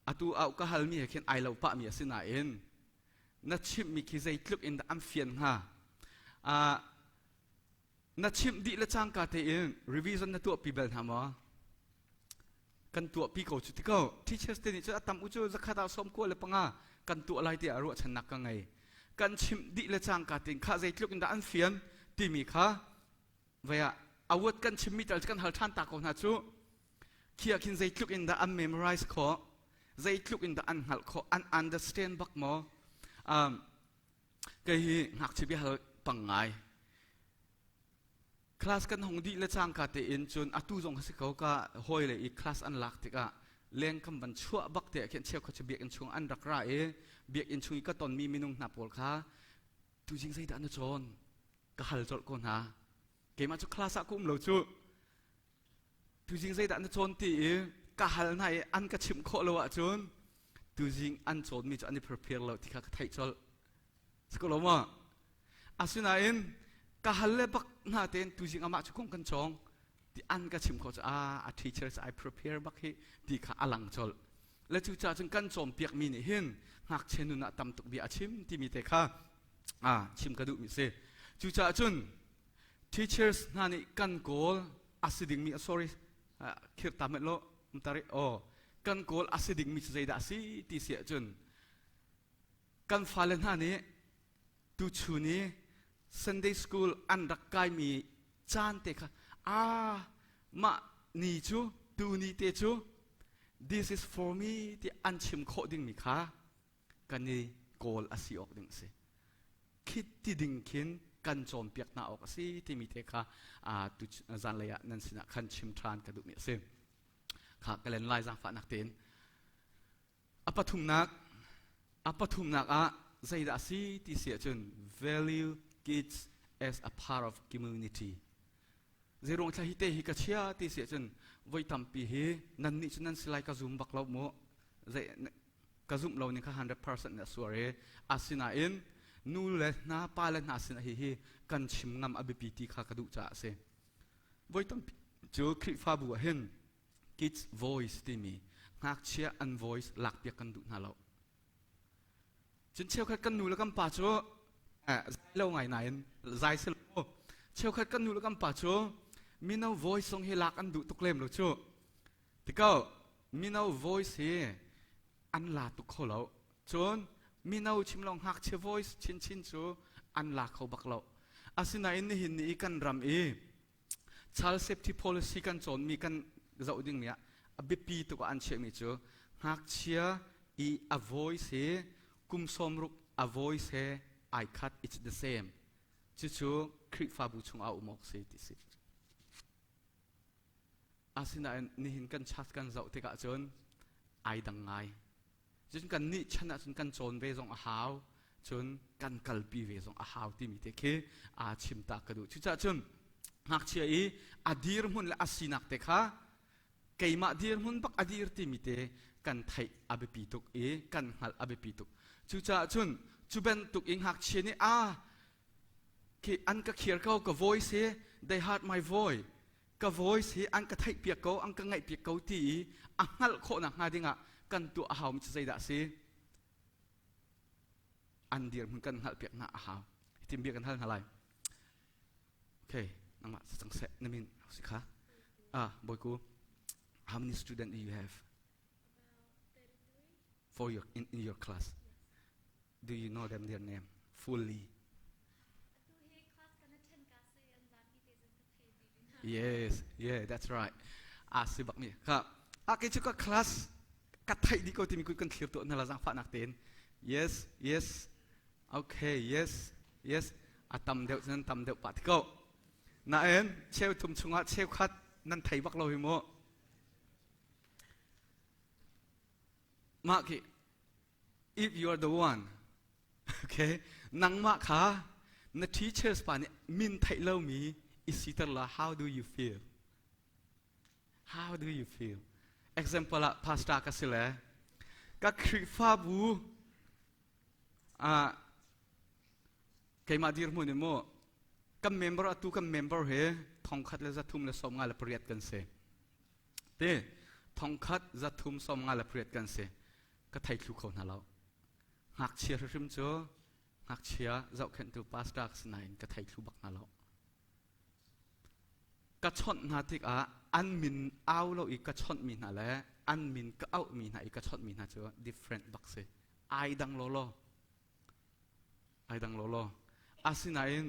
atu au ka halmi he khin ai lo pah mi a si nain na chimhmi khi zeitluk in dah an fian hnga na chimh dih le cangka tein revision na tuahpi bal hna maw Kan tuahpi ko cu ti ko. Teachers te nih cun a tam u cu zakhat ah sawm kua le panga kan tuah lai tiah ruahchannak ka ngei. Kan chimh dih le cangka tein kha zeitluk in dah an fian timi kha vei ah award kan chimmi tal cu kan hal ṭhan ta ko hna cu. Khi ah khin zeitluk in dah an memorize khawh, zeitluk in dah an hngalh khawh, an understand bak maw? Um, kei hi ngakchia biahal pang ngai. Class kan hong dih le cangka tein cun atu zong a si ko ka hawile i class an lak tikah leng kan van chuah bak te ah khin cheukhat cu biakinn chung an rak ra i biakinn chung i ka tonmi minung hna pawl kha tuzing zeidah na cawn ka hal colh ko hna keimah cu class ah ka um lo cu tuzing zeidah na cawn ti i ka hal hna i an ka chimh khawh lo ahcun tuzing an cawnmi cu an i prepare lo ti kha ka theih colh Si ko lo maw? Asinain ka hal le bak hna tein tuzing amah cu kong kan cawng ti an ka chim khawh cu a a teacher I prepare bak hi ti kha a lang colh. Le cu ca cun kan cawnpiak mi nih hin ngakchia nun ah tam tuk bia a chim timi te kha a chim ka duhmi si. Cucaah cun teachers hna nih kan kawl a si dingmi sorry khir ta met lo tari oh kan kawl a si dingmi cu zeidah a si ti si ahcun Kan fale hna nih tuchun i Sunday school an rak kaimi caan te kha aa mah ni cu tu ni te cu this is for me ti an chim khawh dingmi kha kan i kawl a si awk ding a si. Khi ti ding khin kan cawnpiak hna awk a si timi te kha tu zanlei ah nan sinah khan chim ṭhan ka duhmi a si. Kha ka len lai zaangfahnak tein. A pathumnak, a pathumnak ah zeidah a si ti si ahcun value kids as a part of community. Zeiruang thla hi te hi ka chia ti si ahcun voi tampi hi nan nih cu nan si lai ka zum bak lo mu. Zei ka zumh lo ning kha 100% na suar i asinain nu le hna pa le hna sin hi hi kan chim ngam a biapi ti kha ka duh caah a si. Voi tampi cu Khrihfabu ah hin kids voice timi ngakchia an voice lakpiak kan duh hna lo. Cun cheukhat kan nu le kan pa cu eh, zai lo ngai nain zai si lo. Cheukhat kan nu le kan pa cu mino voice zong hi lak an duh tuk lem lo cu. Tikau mino voice hi an la tuk kho lo. Cun mino chim lo ngakchia voice chinchin cu an la kho bak lo. Asinain nihin ni i kan ram i Child safety policy kan cawnmi kan zoh dingmi ah a biapi tuk ah an chiahmi cu ngakchia i a voice hi kum sawmruk a voice he ai khat it's the same cucu Khrihfabu chung ah um awk si ti si asinain nihin kan chat kan zoh tikah cun ai dang ngai Cun kan nih chan ahcun kan cawn ve zong a hau, cun kan kalpi ve zong a hau timi te khi aa chim ta ka duh. Cucaah cun ngakchia i a dirhmun le a sinak te kha keimah dirhmun bak a dir timi te kan theih a biapi tuk i kan hngalh a biapi tuk. Cucaah cun cu bantuk i ngakchia nih a khi an ka khiar ko ka voice hi they heard my voice. Ka voice hi an ka theih piak ko, an ka ngaih piak ko ti i a hngalh khawh nakhnga dingah kan tuah a haumi cu zeidah a si? An dirhmun kan hngalh piak hna a hau. Hitin bia kan hal hna lai. Okay, nangmah cang seh, na min si kha. Ah, Boyku, how many students do you have? For your in, in your class. Do you know them their name fully? Yes, yeah, that's right. A si bak mi. Kha, a ke chu ka class ka theih di ko timi ku kan thlir tu na la zang fa nak ten. Yes, yes. Okay, yes, yes. A tam deuh nan tam deuh pa ti ko. Nain cheu thum chungah cheu khat nan thei bak lo hi mu. Mah khi if you are the one okay nangmah kha na teachers pa nih min theih lomi i siter la how do you feel how do you feel example ah pastor ka si le ka Khrihfabu ah keimah dirhmun in mu kan member atu kan member he thongkhat le zathum le sawm nga le pariat kan si te thongkhat zathum sawm nga le pariat kan si ka thei thlu kho hna lo ngakchia hrim cu ngakchia zohkhenhtu pastor ka si nain ka thei thlu bak hna lo ka chawnh hna tikah an min au lo i ka chawnh mi hna le an min ka auh mi hna i ka chawnh mi hna cu different bak si ai dang lo law ai dang lo law asinain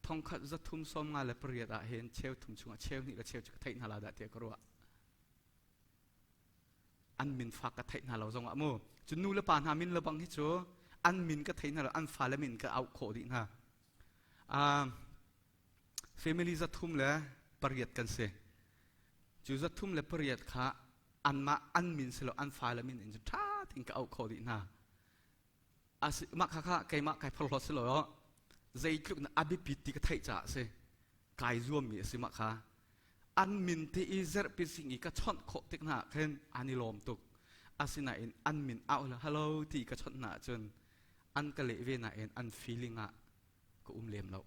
thongkhat zathum sawm nga le pariat ah hin cheu thum chungah cheu hnih le cheu cu ka theih hna la dah tiah ka ruah an min fak ka theih hna lo zongah mu cu nu le pa hna min le bang hi cu an min ka thei hna lo an fale min ka auh khawh dih hna uh, family zathum le pariat kan si cu zathum le pariat kha anmah an min si lo an fale min in cu ṭha tein ka auh khawh dih hna Asi mah kha kha keimah kai phorhlawt si lo zeitluk na a biapit ti ka theih caah a si kai zuammi a si mah kha an min te i zerhpi sing i ka chawnh khawh tik hna khin an i lawm tuk asinain an min au la hello ti ka chawnh hna ahcun an ka leh ve nain an feeling ah ka um lem lo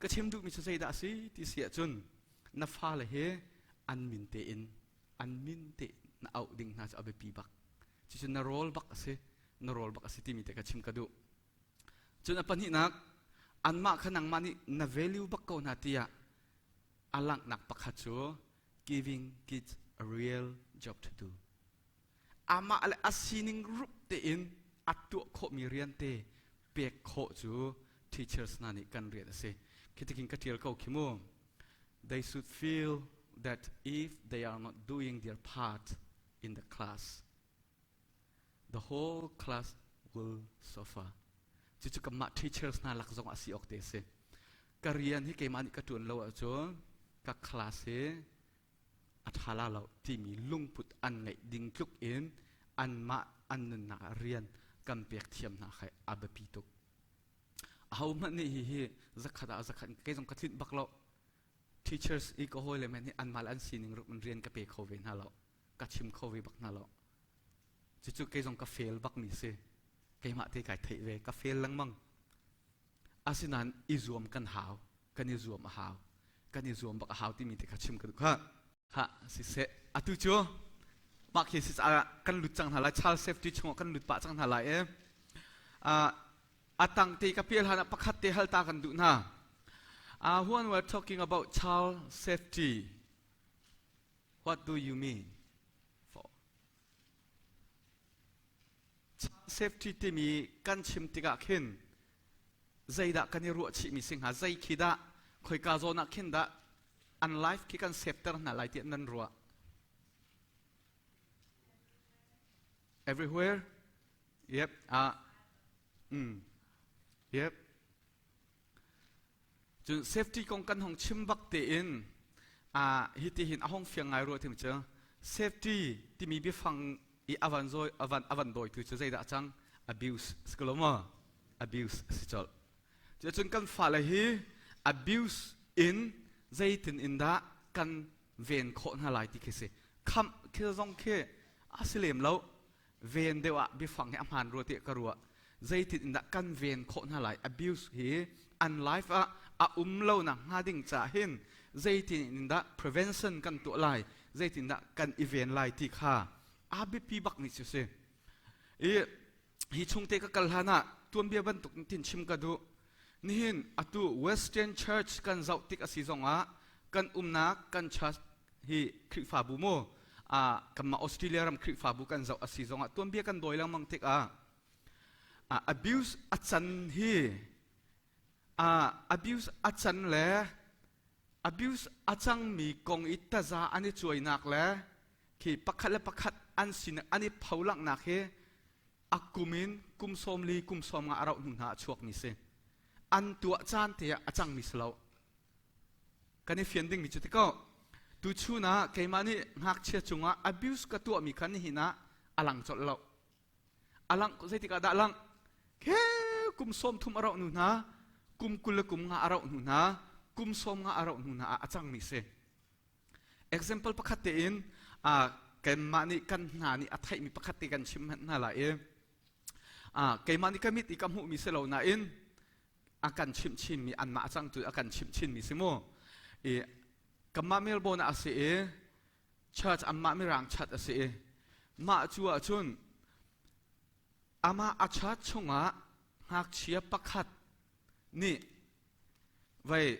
ka chim duhmi cu zeidah a si ti si ahcun na fale he an min tein an min te na auh ding hna cu a biapi bak cucu na rawl bak a si na rawl bak a si timi te ka chim ka duh cun a pahnihnak anmah kha nangmah nih na value bak ko hna tiah a langhnak pakhat cu giving kids a real job to do amah le a sining rup tein a tuah khawhmi rian te pek khawh cu teachers hna nih kan rian a si khi tikin ka tial ko khi mu they should feel that if they are not doing their part in the class the whole class will suffer cucu kanmah teachers hna lak zong a si awk te a si ka rian hi keimah nih ka ṭuan lo ahcun ka class hi a ṭha la lo timi lungput an ngeih ding tluk in anmah an nunnak ah rian kan pek thiam hna kha a biapi tuk. Ahohmanh nih hihi zakhat ah zakhat kei zong ka tlinh bak lo. Teachers i ka hawi le men hi anmah le an sining ruk in rian ka pe kho ve hna lo. Ka chim kho ve bak hna lo. Cucu kei zong ka fail bak mi si. Keimah te kai theih ve. Ka fail lengmang. Asinain i zuam kan hau. Kan i zuam a hau. Kan i zuam bak a hau timi te kha chim ka duh kha. Ha siseh atu cu mah khi si caah kan lut cang hna lai child safety chungah kan lut pah cang hna lai i a tang te ka pial hlan ah pakhat te hal ta kan duh hna. When we're talking about child safety, what do you mean? For child safety timi kan chim tikah khin zeidah kan i ruah chihmi si hnga zei khi dah khoika zawn ah khin dah an life khi kan save ter hna lai tiah nan ruah everywhere yep ah mm yep cun safety kong kan hong chim bak tein ah hi ti hin a hong fiang ngai rua tim cu safety timi biafang i avan zoi avan avan dawi tu cu zeidah cang abuse si abuse si colh Cucun kan fale hi abuse in zeitin in dah kan ven khawh hna lai ti khi si. Khamh khi zong khi a si lem lo. Ven deuh ah biafang hi a hmaan rua tiah ka ruah. Zeitin in dah kan ven khawh hna lai. Abuse hi an life ah a um lo nak hnga ding caah hin Zeitin in dah prevention kan tuah lai? Zeitin dah kan i ven lai ti kha a biapi bak mi cu si. I hi chungte ka kal hlan ah tuanbia bantuk tin chim ka duh. Nihin atu Western Church kan zoh tik a si zongah kan umnak kan church hi Khrihfabu mu ah kanmah Australia ram Khrihfabu kan zoh a si zongah tuanbia kan dawi lengmang tikah abuse a can hi abuse a can le abuse a cangmi kong i taza an i cuainak le khi pakhat le pakhat an sin an i pholanghnak hi a kum in kum 40 kum 50 a rauh hnu hna a chuakmi si. An tuah caan te ah a cangmi si lo. Kan i fian dingmi cu ti ko. Tuchun ah keimah nih ngakchia cungah abuse ka tuahmi kha nihin ah a lang colh lo. A langh zeitik ah dah langh? Khe kum 30 a rauh hnu hna, kum 20 le kum nga a rauh hnu hna, kum 50 a rauh hnu hna ah a cangmi si. Example pakhat tein kanmah nih kan hna nih a theihmi pakhat te kan chim hmanh hna lai i keimah nih ka mit i ka hmuhmi si lo nain a kan chimh chinmi anmah a cangtu a kan chimh chinmi si mu. I kanmah Melbourne ah a si i church anmah mirang chat a si i mah cu ahcun amah a church chungah ngakchia pakhat nih vei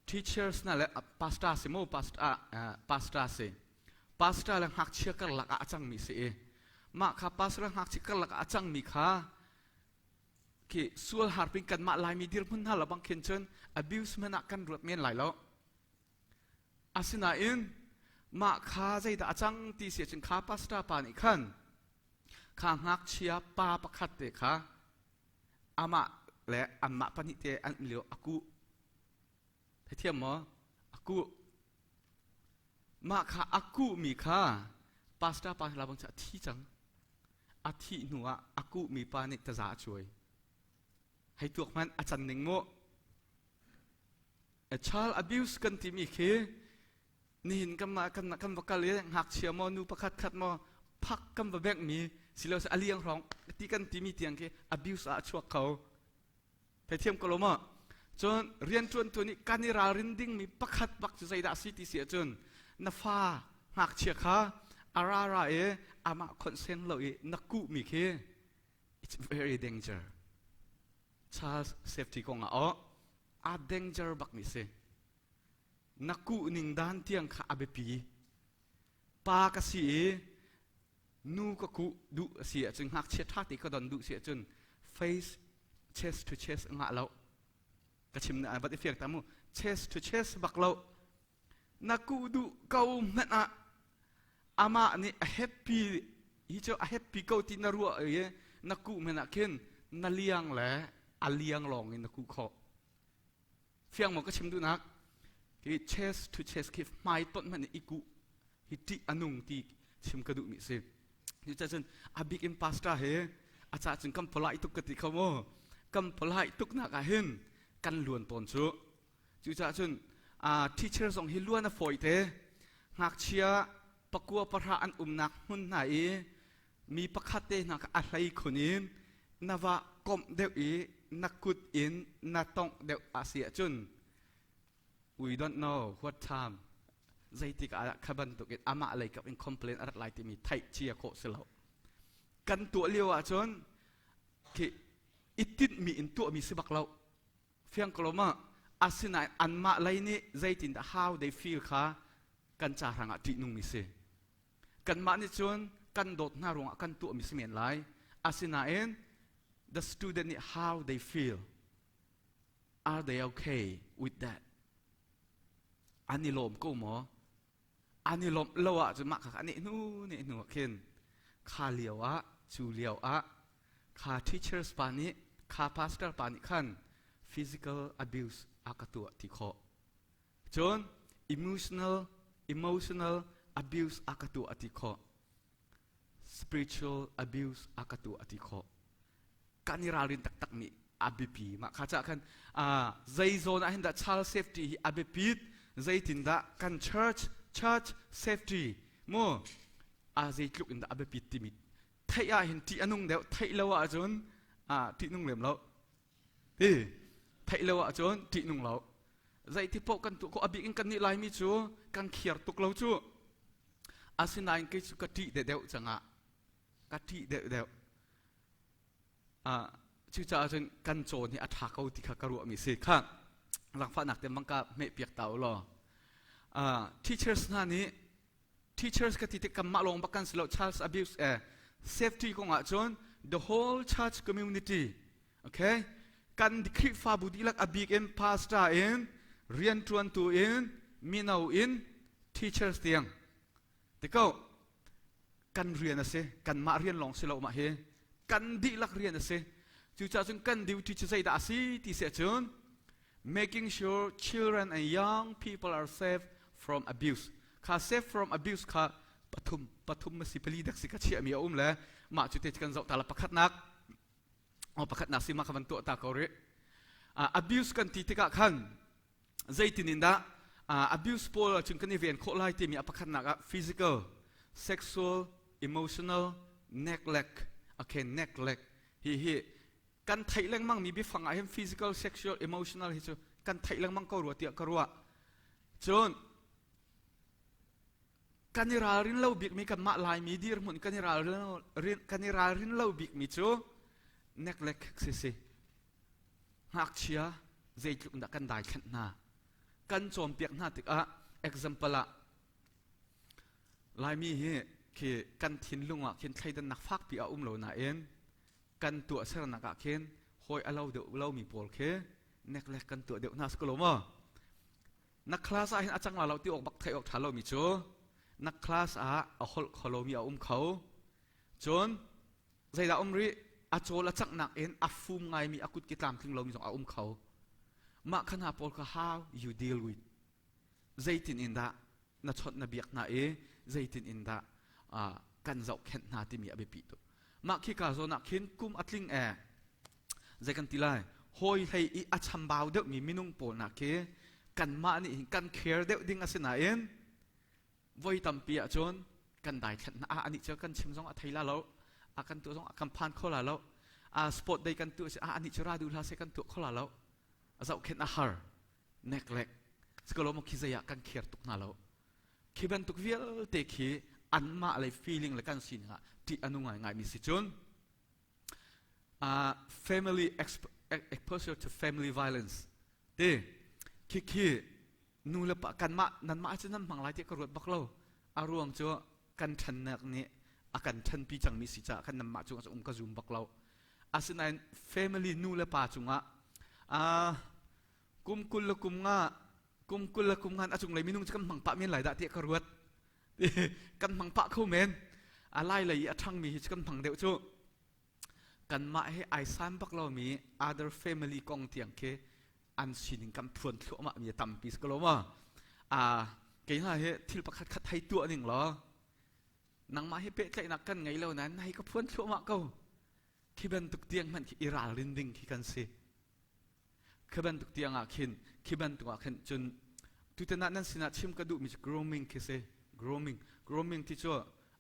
teachers na le pastor si mu pastor pastor si pastor le ngakchia karlak ah a cangmi si i mah kha pastor le ngakchia karlak ah a cangmi kha khi sual harping kanmah Laimi dirhmun hna lo bang khin cun abuse man ah kan ruat men lai lo. Asinain mah kha zeidah a cang ti si ahcun kha pastor pa nih khan kha ngakchia pa pakhat te kha amah le anmah pahnih te an lio a kuh. Theithiam maw? A kuh. Mah kha a kuhmi kha pastor pa la bang a thi cang. A thih hnu ah a kuhmi pa nih taza a cuai. Hei tuak hmanh a can ning mu. A child abuse kan timi khi nihin kan kan kan va kal i ngakchia maw nu pakhat khat maw phak kan va bengh mi silo a liang hrawng ti kan timi tiang khi abuse ah a chuak kho. Theithiam ko lo maw? Cun rianṭuantu nih kan i ralrin dingmi pakhat bak cu zeidah a si ti si ahcun na fa ngakchia kha a ra ra i amah consent lo i na kuhmi khi it's very danger. Child safety kong ah oh a danger bakmi si. Na kuh ning dan tiang kha a biapi. Pa ka si i nu ka kuh duh a si ahcun ngakchia ṭha te ka don duh si ahcun face chest to chest ngah lo ka chim na bat i fiang ta mu chest to chest bak lo na kuh duh ko hmanh ah amah nih a happy hi cu a happy ko ti na ruah i na kuh hmanh ah khin na liang le a liang lawng in na kuh khawh Fiang maw ka chim duhnak? Hi chest to chest khi hmai tonh hmanh i kuh hi ṭih a nung ti chim ka duhmi si. Cucun a bik in pastor he a cah cun kan polite tuk ka ti kho mu. Kan polite tuk nak ah hin kan luan tawn cu. Cucaah cun teacher zong hi luan a fawi te. Ngakchia pakua pahra an umnak hmun hna i mi pakhat te hna kha a hlei khun in na va komh deuh i na kut in na tongh deuh a si ahcun we don't know what time zeitik ah kha bantuk in amah lei kap in complain a rat lai timi theih cia khawh si lo. Kan tuah lio ahcun khi i tinhmi in tuahmi si bak lo. Fiang ko lo ma? Asinain anmah lei nih zeitindah how they feel kha kan ca hrangah ṭihnungmi si. Kanmah nih cun kan dawt hna ruangah kan tuahmi si men lai. Asinain the student nih how they feel. Are they okay with that? An i lawm ko maw? An i lawmh lo ahcun mah kha an hnu ne hnu ah khin kha lio ah cu lio ah kha teachers pa nih kha pastor pa nih khan physical abuse a ka tuah ti khawh. Cun emotional emotional abuse a ka tuah a ti khawh. Spiritual abuse a ka tuah a ti khawh. Kan i ralrin taktak mi a biapi. Mah kha cah khan zei zawn ah hin dah child safety hi a biapit zeitindah kan church church safety mu a zeitluk in dah a biapit timi theih ah hin ṭih a nung deuh theih lo ahcun ṭih nung lem lo. Ti theih lo ahcun ṭih nung lo. Zeiti paoh kan tuah ko a bik in kan nih Laimi cu kan khiar tuk lo cu. Asinain kei cu ka ṭih deuhdeuh cangah ka ṭih deuhdeuh. Cucaah cun kan cawn hi a ṭha ko ti kha ka ruahmi si. Kha zaangfahnak te mang ka hmehpiak ta u law. Teachers hna nih teachers ka ti tik kanmah lawng bak kan si lo child abuse eh safety kong ah cun the whole church community okay kan Khrihfabu dihlak a bik in pastor in rianṭuantu in mino in teachers tiang tiko kan rian a si kanmah rian lawng si lo mah hi kan dihlak rian a si cucaah cun kan duty cu zeidah a si ti si ahcun making sure children and young people are safe from abuse kha safe from abuse kha pathum pathum si pali dak si ka chiahmi a um le mah cu te kan zoh ta la pakhatnak o pakhatnak si ma kha van tuah ta ko rih abuse kan ti tikah khan zeitin in dah abuse pawl ahcun kan i ven khawh lai timi a pakhatnak ah physical sexual emotional neglect okay neglect hi hi kan theih lengmang mi biafang ah hin physical sexual emotional hi cu kan theih lengmang ko rua tiah ka ruah cun kan i ralrin lo bikmi kanmah Laimi dirhmun kan i ralrin kan i ralrin lo bikmi cu neglect si si ngakchia zeitluk dah kan daithlanh hna kan cawnpiak hna tikah example ah Laimi hi khi kan thinlung ah khin thleidannak fakpi a um lo nain kan tuahsernak ah khin hawi a lo deuh lomi pawl khi neklek kan tuah deuh hna si ko lo maw na class ah hin a cang la lo ti awk bak theih awk ṭha lomi cu na class ah a holh kho lomi a um kho cun zeidah um rih a cawl a canghnak in a fum ngaimi a kut ki tlamtling lomi zong a um kho mah kha hna pawl kha how you deal with zeitin in dah na chawnh na biak hna i zeitin in dah kan zohkhenh hna timi a biapi tuk mah khi ka zawn ah khin kum a tling e zei kan ti lai hawi hlei i a chambau deuhmi minung pawl nak khi kanmah nih hin kan care deuh ding a si nain voi tampi ahcun kan daithlanh hna ah anih cu kan chim zong a thei la lo a kan tuah zong a kan phan kho la lo a sport day kan tuah si ah anih cu ra duh hlah seh kan tuah kho la lo a zohkhenh a har neklek sikalo mo khi zei ah kan kher tuk hna lo khi bantuk vialte khi anmah lei feeling le kan sining ah ṭih a nu ngaingai mi si cun uh, family exposure to family violence ti khi khi nu le pa kanmah nanmah cu nan hmang lai ti ka ruat bak lo a ruang cu kan ṭhannak nih a kan ṭhanpi cangmi si caah kan nanmah cungah um ka zum bak lo asinain family nu le pa cungah uh, kum kul le kum nga kum kul le kum ngan a cunglei minung cu kan hmang pah men lai dah tiah ka ruat kan hmang pah kho men a lai lei i a ṭhangmi hi cu kan hmang deuh cu kanmah he ai san bak lomi other family kong tiang khi an sining kan phuan thluahmah mi a tampi si ko lo ma a kei hna hi thil pakhat khat hei tuah ning law nangmah hi pehtlaihnak kan ngei lo nain hei ka phuan thluahmah ko khi bantuk tiang hmanh khi i ralrin ding khi kan si khi bantuk tiang ah khin khi bantuk ah khin cun tutan ah nan sinah chim ka duhmi cu grooming khi si grooming grooming ti cu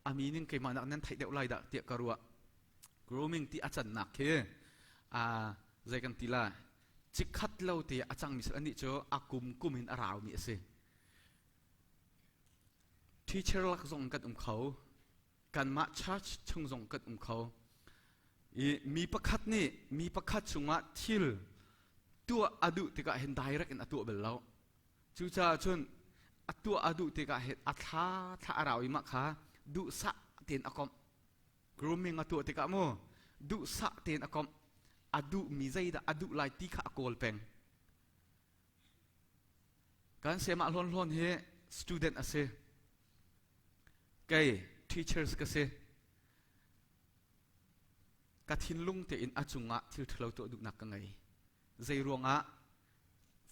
a meaning keimah nak nan theih deuh lai dah tiah ka ruah grooming ti a cannak khi a zei kan ti la cikhat lo te a cangmi sal anih cu a kum kum in a raumi a si teacher lak zong kan um kho kanmah church chung zong kan um kho i mi pakhat nih mi pakhat chungah thil tuah a duh tikah hin direct in a tuah bal lo cucaah cun a tuah a duh tikah hin a thla thla a rau i mah kha duhsah tein a komh grooming a tuah tikah mu duhsah tein a komh a duhmi zeidah a duh lai ti kha a kawl peng kan semah hlawn hlawn hi student a si kei teachers ka si ka thinlung tein a cungah thil ṭhalo tuah duhnak ka ngei zei ruangah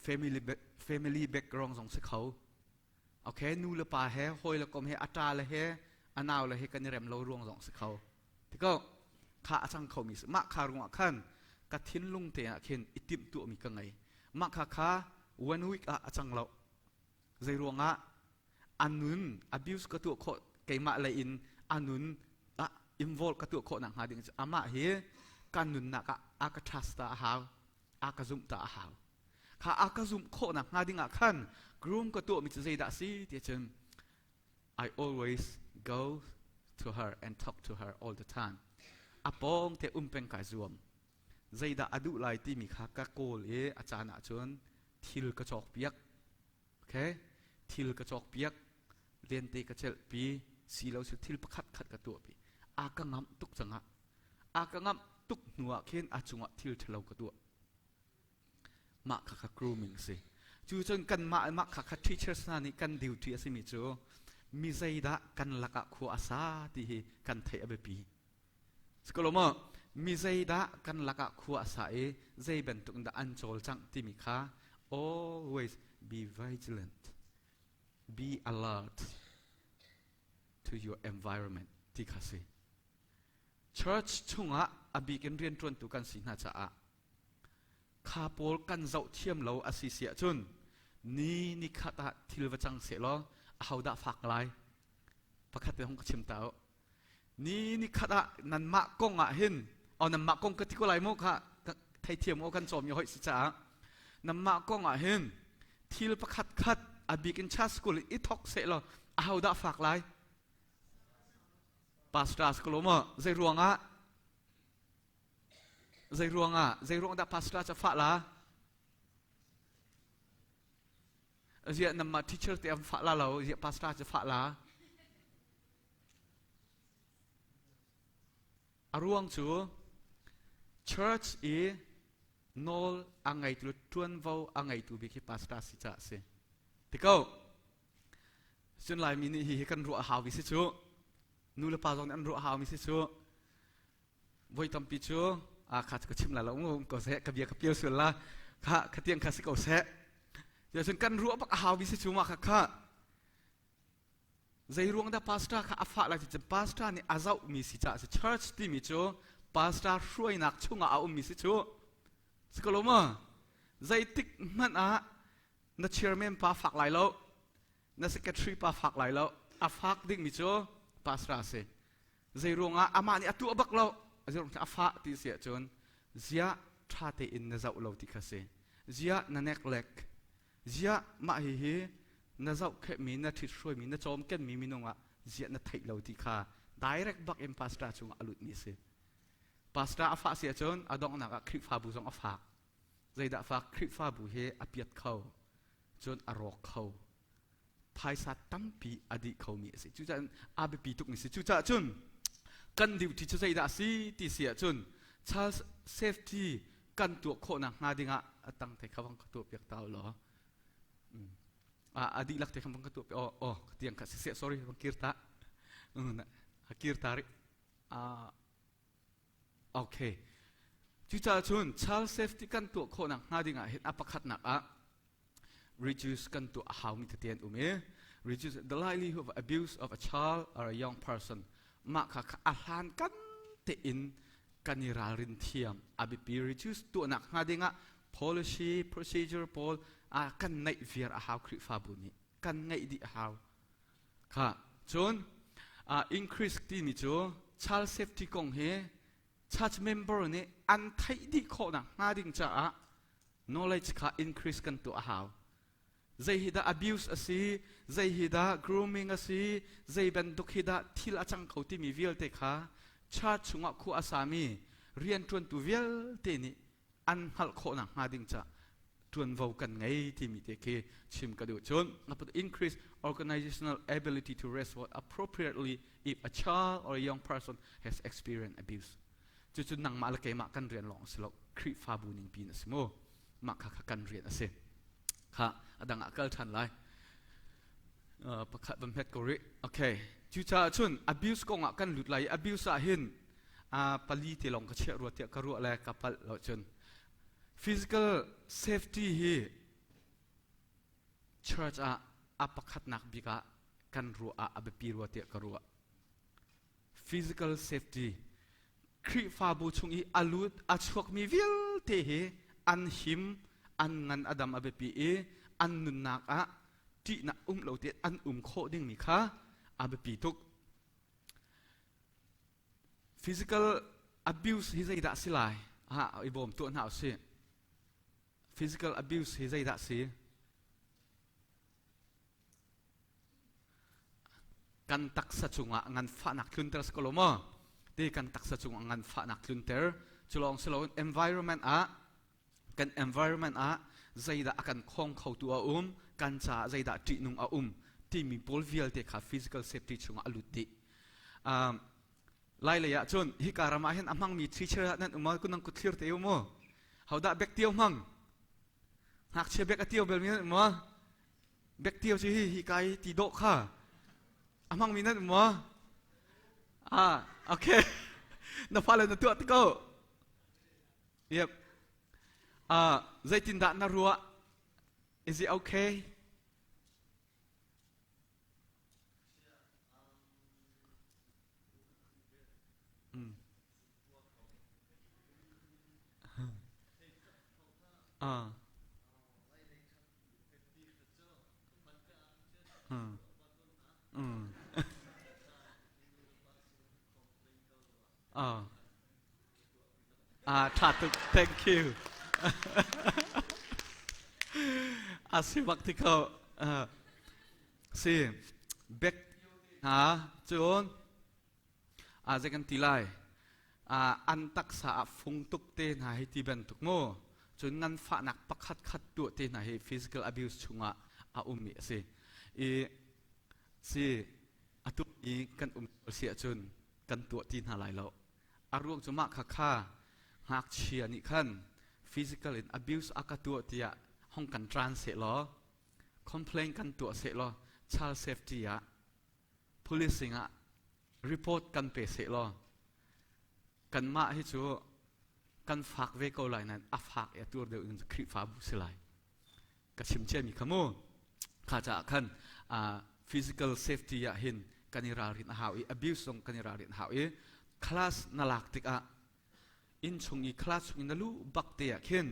family family background zong si kho okay nu le pa he hawi le kom he a ṭa le he a nau le he kan i rem lo ruang zong si kho tiko kha a cang khomi si mah kha ruangah khan ka thinlung te ah khin i timh tuahmi ka ngei mah kha kha one week ah a cang lo zei ruangah a nun abuse ka tuah khawh keimah lei in a nun ah involve ka tuah khawh nak hnga ding cu amah hi kan nunnak ah a ka trust ta a hau a ka zumh ta a hau. Kha a ka zumh khawhnak hnga ding ah khan groom ka tuahmi cu zeidah a si ti cun I always go to her and talk to her all the time. A pawng te um peng kai zuam. Zeidah a duh lai timi kha ka kawl i a caan ahcun thil ka cawk piak. Okay? Thil ka cawk piak. Lente ka celhpi. Si lo si thil pakhat khat ka tuahpi. A ka ngamh tuk cangah. A ka ngamh tuk hnu ah khin a cungah thil ṭhalo ka tuah. Mah kha kha grooming a si. Cu cun kanmah mah kha kha teachers hna nih kan duty a simi cu mi zeidah kan lakah khua a sa ti hi kan theih a biapi. Sikolo maw mi zeidah kan lakah khua a sa i zei bantuk in dah an cawlcangh timi kha always be vigilant, be alert to your environment ti kha si. Church chungah a bik in rianṭuantu kan si hna caah Kha pawl kan zoh thiam lo a si si ahcun ni nikhat ah thil va cang sehlaw ahodah fak lai? Pakhat te hong ka chim ta u. Ni nikhat ah nanmah kong ah hin oh nanmah kong ka ti ko lai mu kha theithiam u kan cawm i hoih si caah nanmah kong ah hin thil pakhat khat a bik in church school i thok sehlaw ahodah fak lai? Pastor si ko lo maw? Zei ruangah? Zei ruangah? Zei ruang dah pastor ca fah la? Ziah namah teacher te am fah la lo, ziah pastor ca fah la? A ruang cu church i nawl a ngeitu ṭuanvo a ngeitu bik hi pastor si caah si. Tiko, cun Laimi nih hi kan ruah a hau mi si cu. Nu le pa zong nih an ruah a hau mi si cu. Voi tampi cu a kha ka chim la lo um ko seh ka bia ka pial sual la kha khatiang kha si ko seh cun kan ruah bak a hau mi si cu ma kha kha zei ruang dah pastor kha a fah lai ti cun pastor nih a zoh mi si caah si church timi cu pastor hruainak chungah a um mi si cu si ko lo ma zeitik hmanh ah na chairman pa fak lai lo na secretary pa fak lai lo a fak ding mi cu pastor a si Zei ruangah amah nih a tuah bak lo zei ruang a fah ti si ahcun ziah ṭha tein na zoh lo ti kha si ziah na neklek ziah mah hihi na zohkhenhmi na ṭhithruaimi na cawmkenmi minung ah ziah na theih lo ti kha direct bak in pastor chungah a lutmi a si pastor a fah si ahcun a donghnak ah Khrihfabu zong a fak zeidah fak Khrihfabu hi a piat kho cun a rawk kho phaisa tampi a dih khomi a si. Cucaah a biapi tukmi si. Cucaah cun kan duty cu zeidah a si ti si ahcun child safety kan tuah khawhnak hnga dingah a tang te kha vang ka tuah piak ta law a dihlak te kha vang ka tuah piak oh oh tiang kha siseh sorry vang kir ta a kir ta rih okay cucaah cun child safety kan tuah khawhnak hnga dingah hin a pakhatnak ah reduce kan tuah a haumi tete an um i reduce the likelihood of abuse of a child or a young person mah kha a hlan kan tein kan i ralrin thiam a biapi reduce tuahnak hnga dingah policy procedure pawl a kan neih viar a hau Khrihfabu nih kan ngeih dih a hau kha cun uh, increase timi cu child safety kong hi church member nih an theih dih khawhnak hnga ding caah knowledge kha increase kan tuah a hau zei hi dah abuse a si zei hi dah grooming a si zei bantuk hi dah thil a cang kho timi vialte kha church chungah khua a sami rianṭuantu vialte nih an hngalh khawhnak hnga ding ca ṭuanvo kan ngei timi te khi chim ka duh cun increase organizational ability to respond appropriately if a child or a young person has experienced abuse Cucu nangmah le keimah kan rian lawng a si lo. Khrihfabu ning piin a si mu. Mah kha kha kan rian a si. Kha a dang ah kal ṭhan lai. Uh, pakhat van hmet ko rih. Okay. Cucaah cun abuse kong ah kan lut lai i abuse ah hin uh, pali te lawng ka chiah rua tiah ka ruah le ka palh lo cun physical safety hi church ah a pakhatnak bik ah kan ruah ah a biapi rua tiah ka ruah. Physical safety Khrihfabu chung i a lut a chuakmi vialte hi an him an ngan a dam a biapi i an nunnak ah ṭihnak um lo tein an um khawh dingmi kha a biapi tuk. Physical abuse hi zeidah a si lai? Ha, i bawm tuah hna usih. Physical abuse hi zeidah si? Kan taksa cungah nganfahnak tlunter si ko lo maw? Ti kan taksa cungah nganfahnak tlunter. Cu lawng si loin environment ah kan environment ah zeidah a kan khong khotu a um, kan caah zeidah ṭihnung a um timi pawl vialte kha physical safety chungah a lut dih. Um, Lai lei ah cun hika ram ah hin a hmangmi teacher ah nan um kun nang kut thlir te u mu. Hodah bek tio hmang? Ngakchia bek a tio bel mi nan um maw? Bek tio cu hi hi kai ti dawh kha. A hmangmi nan um maw? Ah, okay. Na fale na tuah ti ko. Yep. Ah, zeitindah na ruah? Is it okay? Mm. Ah. Mm. Mm. Ah. Ah, ṭha tuk. Thank you. A si bak ti ko. Uh, si bek hna cun a zei kan ti lai. Uh, an taksa ah fung tuk te hna hi ti bantuk mu. Cun nganfahnak pakhat khat tuah te hna hi physical abuse chungah a ummi a si. I si atu i kan um si ahcun kan tuah ti hna lai lo. A ruang cu mah kha kha ngakchia nih khan physical in abuse a ka tuah tiah hong kan tran seh law complain kan tuah seh law child safety ah policing ah report kan pe seh law kanmah hi cu kan fak ve ko lai nain a fak i a tur deuh in Khrihfabu si lai ka chim ciami kha mu kha caah khan physical safety ah hin kan i ralrin a hau i abuse zong kan i ralrin a hau i class na lak tikah inn chung i class chung i na luh bak te ah khin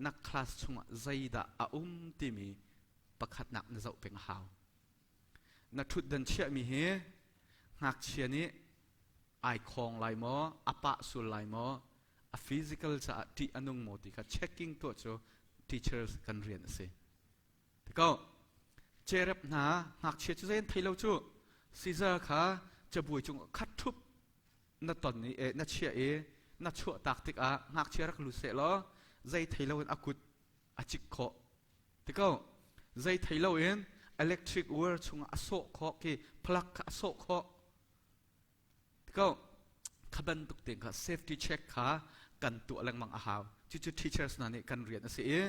na class chungah zeidah a um timi pakhatnak na zoh peng a hau na ṭhutdan chiahmi hi ngakchia nih ai khawng lai maw a pah sul lai maw a physical caah ṭih a nung maw ti kha checking tuah cu teachers kan rian a si. Tiko cherep hna ngakchia cu zei an thei lo cu Caesar kha cabuai cung khat ṭhup na ton i eh, na chiah i na chuah tak tikah ngakchia rak lut seh law zei thei loin a kut a cik khawh tiko zei thei loin electric wire chungah a sawh khawh khi plug kha a sawh khawh Ko kha bantuk te kha safety check kha kan tuah lengmang a hau. Cucu teachers hna nih kan rian a si i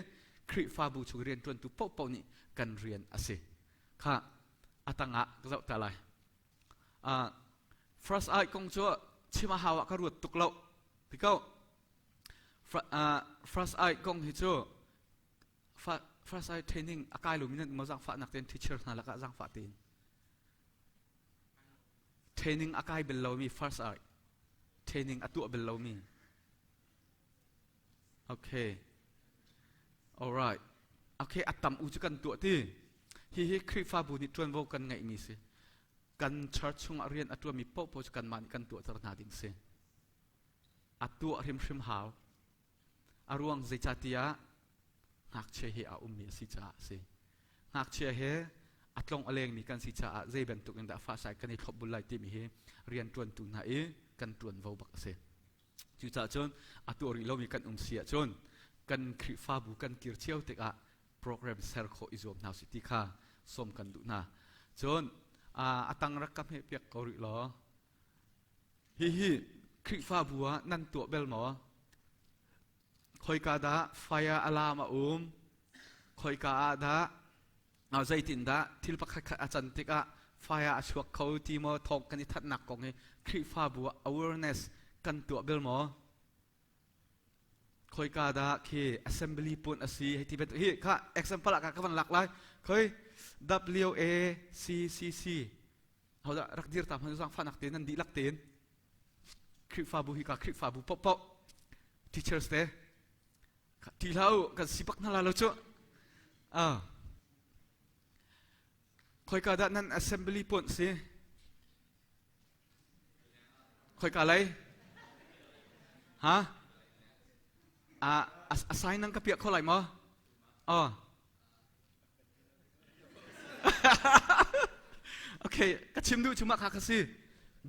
Khrihfabu chung rianṭuantu paohpaoh nih kan rian a si. Kha a tangah ka zoh ta lai. Uh, first aid kong cu chim a hau ah ka ruat tuk lo. Ti ko. Uh, first aid kong hi cu first aid training a kai lomi nan maw zaangfahnak tein teacher hna lakah zaangfah tein Training a kai bel lomi first aid training a tuah bel lomi. Okay. All right. Okay, a tam u cu kan tuah ti. Hihi Khrihfabu nih ṭuanvo kan ngeihmi si. Kan church chungah rian a ṭuanmi paohpaoh cu kanmah nih kan tuahter hna ding si. A tuah hrimhrim hau. A ruang zeicahtiah ngakchia hi a ummi a si caah a si. Ngakchia he a tlong a lengmi kan si caah zei bantuk in dah fahsai kan i thlopbul lai timi hi rianṭuantu hna i kan ṭuanvo bak a si. Cucaah cun a tuah rih lomi kan um si ahcun kan Khrihfabu kan kir cio tikah program ser khawh i zuam hna usih ti kha sawm kan duh hna. Cun a tang rak ka hmehpiak ko rih law Hihi Khrihfabu ah nan tuah bel maw? Khoika dah fire alarm a um? Khoika ah dah zeitindah thil pakhat khat a can tikah fire a chuak kho ti maw thawng kan i thanhnak kong hi Khrihfabu ah awareness kan tuah bel maw? Khoika dah khi assembly pun a si hei ti bantuk hi kha example ah ka van lak lai. Khoi W A C C C Hodah rak dir ta hmanh zaangfahnak te nan dihlak tein Khrihfabu hi ka Khrihfabu paohpaoh teachers te ti hlah u kan si bak hna la lo cu ah khoika dah nan assembly puan si khoika lei ha a assign nan ka piah kho lai maw? Oh. okay, ka chim duh cu mah kha ka si.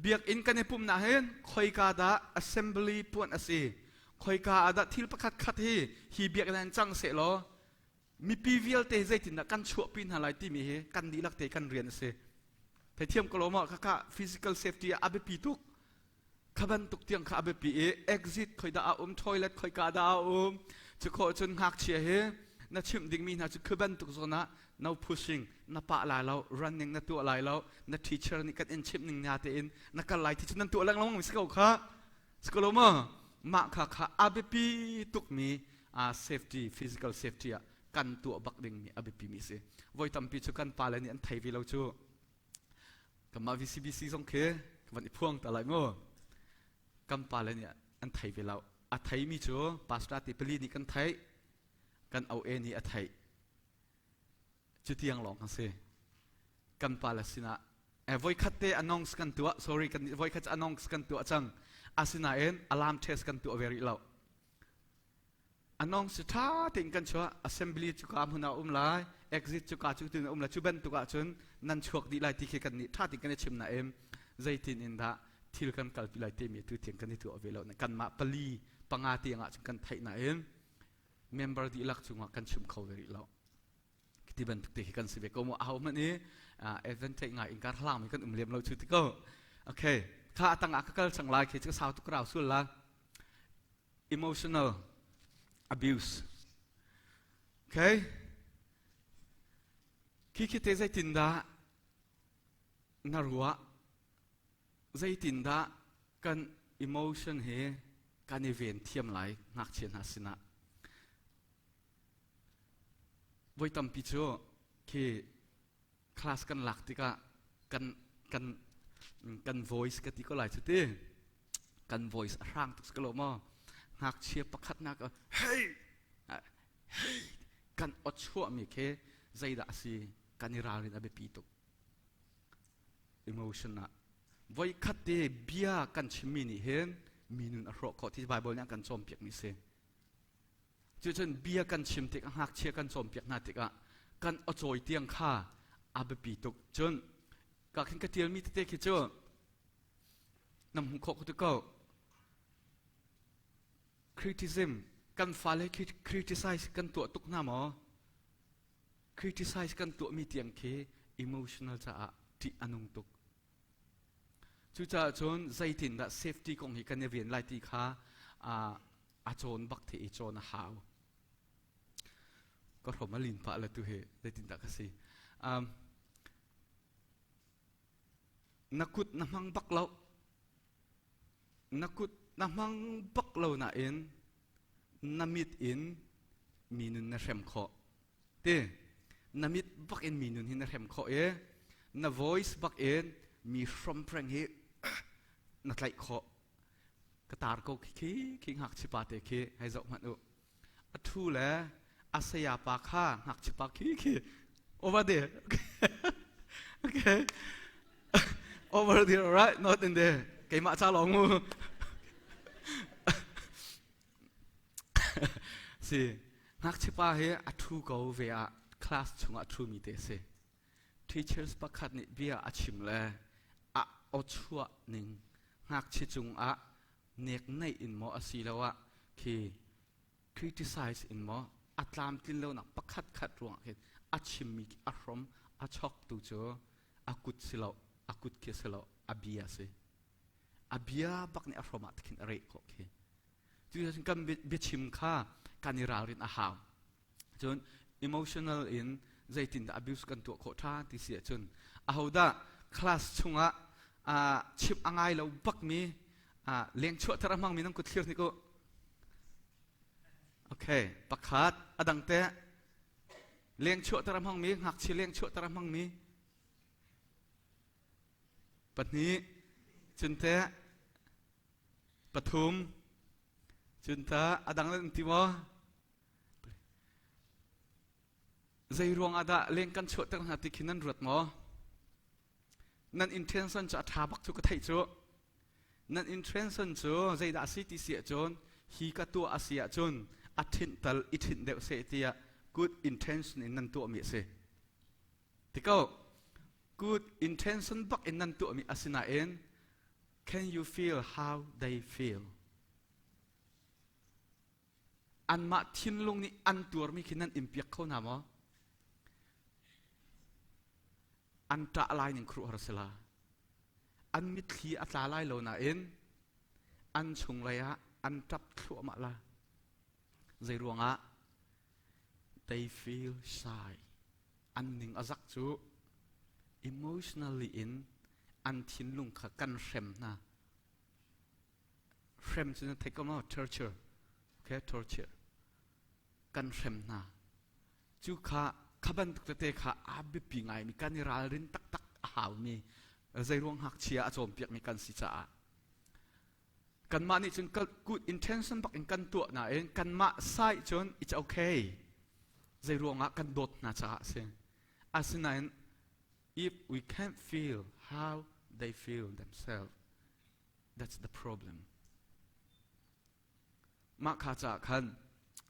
Biakinn kan i pumhnak hin khoika dah assembly puan a si. Khoika ah dah thil pakhat khat hi hi biakinn ah cang seh law mipi vialte zeitindah kan chuahpi hna lai timi hi kan dihlak te kan rian a si. Theithiam ko lo maw khakha physical safety ah a biapi tuk. Kha bantuk tiang kha a biapi i exit khoi dah a um, toilet khoika dah a um. Cu khawh cun ngakchia hi na chimh dingmi hna cu khi bantuk zawn ah no pushing na pah lai lo, running na tuah lai lo, na teacher nih kan in chimh ning nia tein na kal lai ti cu nan tuah lengmang mi si ko kha. Si ko lo maw? Mah kha kha a biapi tukmi uh, safety, physical safety ah kan tuah bak dingmi a biapi mi si. Voi tampi cu kan pale nih an thei ve lo cu. Kanmah VCBC zong khi van i phuang ta lai mu. Kan pale nih an thei ve lo. A theimi cu pastor ti pali nih kan theih, kan OA nih a theih. Cu tiang lawng kan si. Kan pale sinah eh, voikhat te announce kan tuah, sorry, kan voikhat announce kan tuah cang. Asinain alarm test kan tuah ve rih lo. Anong si ṭha tein kan chuah assembly cu ka hmun ah um lai exit cu ka cu tin um lai cu bantuk ahcun nan chuak dih lai ti khi kan nih ṭha tein kan i chim nain zeitin in dah thil kan kalpi lai timi tu tiang kan i tuah ve lo kanmah pali panga tiang ahcun kan theih nain member dihlak cungah kan chim kho ve rih lo ti bantuk te khi kan si ve ko mu aho hmanh i advantage ngai in kar hlang mi kan um lem lo chu ti ko okay kha atang ah ka kal chang lai khi chu sau tuk rau sul la emotional abuse. Okay? Khi khi te zeitindah na ruah? Zeitindah kan emotion he kan i ven thiam lai ngakchia hna sinah? Voi tampi cu khi class kan lak tikah kan kan kan voice ka ti ko lai cu ti kan voice a hrang tuk si ko maw ngakchia pakhat nak hey hey kan aw chuahmi khi zeidah a si kan i ralrin a biapi tuk emotion ah voi khat te bia kan chimmi nih hin mi nun a hrawh khawh ti Bible nih a kan cawnpiakmi si Cucun bia kan chim tikah ngakchia kan cawnpiak hna tikah kan aw tiang kha a biapi tuk. Cun ka khin ka tialmi tete khi cu na hmuh khawh ko ko. Criticism kan fale khi criticize kan tuah tuk hna maw? Criticize kan tuahmi tiang khi emotional caah ṭih a nung tuk. Cucaah cun zeitindah safety kong hi kan i rian lai ti kha a cawn bak the i cawn a hau. Ka hrom a lin pah le tu hi zeitindah ka si. Um, na kut na hmang bak lo. Na kut na hmang bak lo nain na mit in mi nun na hrem khawh. Ti na mit bak in mi nun hi na hrem khawh i na voice bak in mi hrompreng hi na tlaih khawh. Ka tar ko khi khi khi ngakchia pa te khi hei zoh hmanh u. A thu le a saya pa kha ngakchia pa khi khi over there. Okay. Over there, right? Not in there. Keimah ca lawng mu. Si. Ngakchia pa hi a thu ko ve ah class chungah a thumi te si. Teachers pakhat nih bia a chim le a aw chuah ning ngakchia cungah nek neih in maw asiloah khi criticize in maw a tlamtlin lonak pakhat khat ruangah khin a chimmi a hrom a choktu cu a kut si lo a kut khi si lo a bia si a bia bak nih a hrom ah khin a reh khawh khi cucun kan biachim kha kan i ralrin a hau Cun emotional in zeitindah abuse kan tuah khawh ṭhan ti si ahcun ahodah class chungah uh, chimh a ngai lo bakmi uh, leng chuahter a hmangmi nan kut thlir hnik u. Okay, pakhat a dang te leng chuahter a hmangmi ngakchia leng chuahter a hmangmi pahnih cun te pathum cun ta a dang nan ti maw Zei ruangah dah leng kan chuahter hna ti khi nan ruat maw? Nan intention cu a ṭha bak cu ka theih cu. Nan intention cu zeidah a si ti si ahcun hi ka tuah a si ahcun a ṭhinh tal i ṭhinh deuh seh tiah. Good intention in nan tuahmi a si. Tiko good intention bak in nan tuahmi asinain can you feel how they feel? Anmah thinlung nih an tuarmi khi nan in piak kho hna maw? An ṭah lai ning khuaruahhar si la. An mitthli a tla lai lo nain an chunglei ah an ṭap thluahmah la. Zei ruangah? They feel shy. An ning a zak cu emotionally in an thinlung kha kan hrem hna. Hrem cu na thei ko maw? Torture. Okay, torture. Kan hrem hna. Cu kha kha bantuk tete kha a biapi ngaimi kan i ralrin taktak a haumi zeiruang ngakchia a cawnpiakmi kan si caah kanmah nih cun good intention bak in kan tuah nain kanmah side cun it's okay zei ruangah kan dawt hna caah a si asinain if we can't feel how they feel themselves that's the problem mah kha caah khan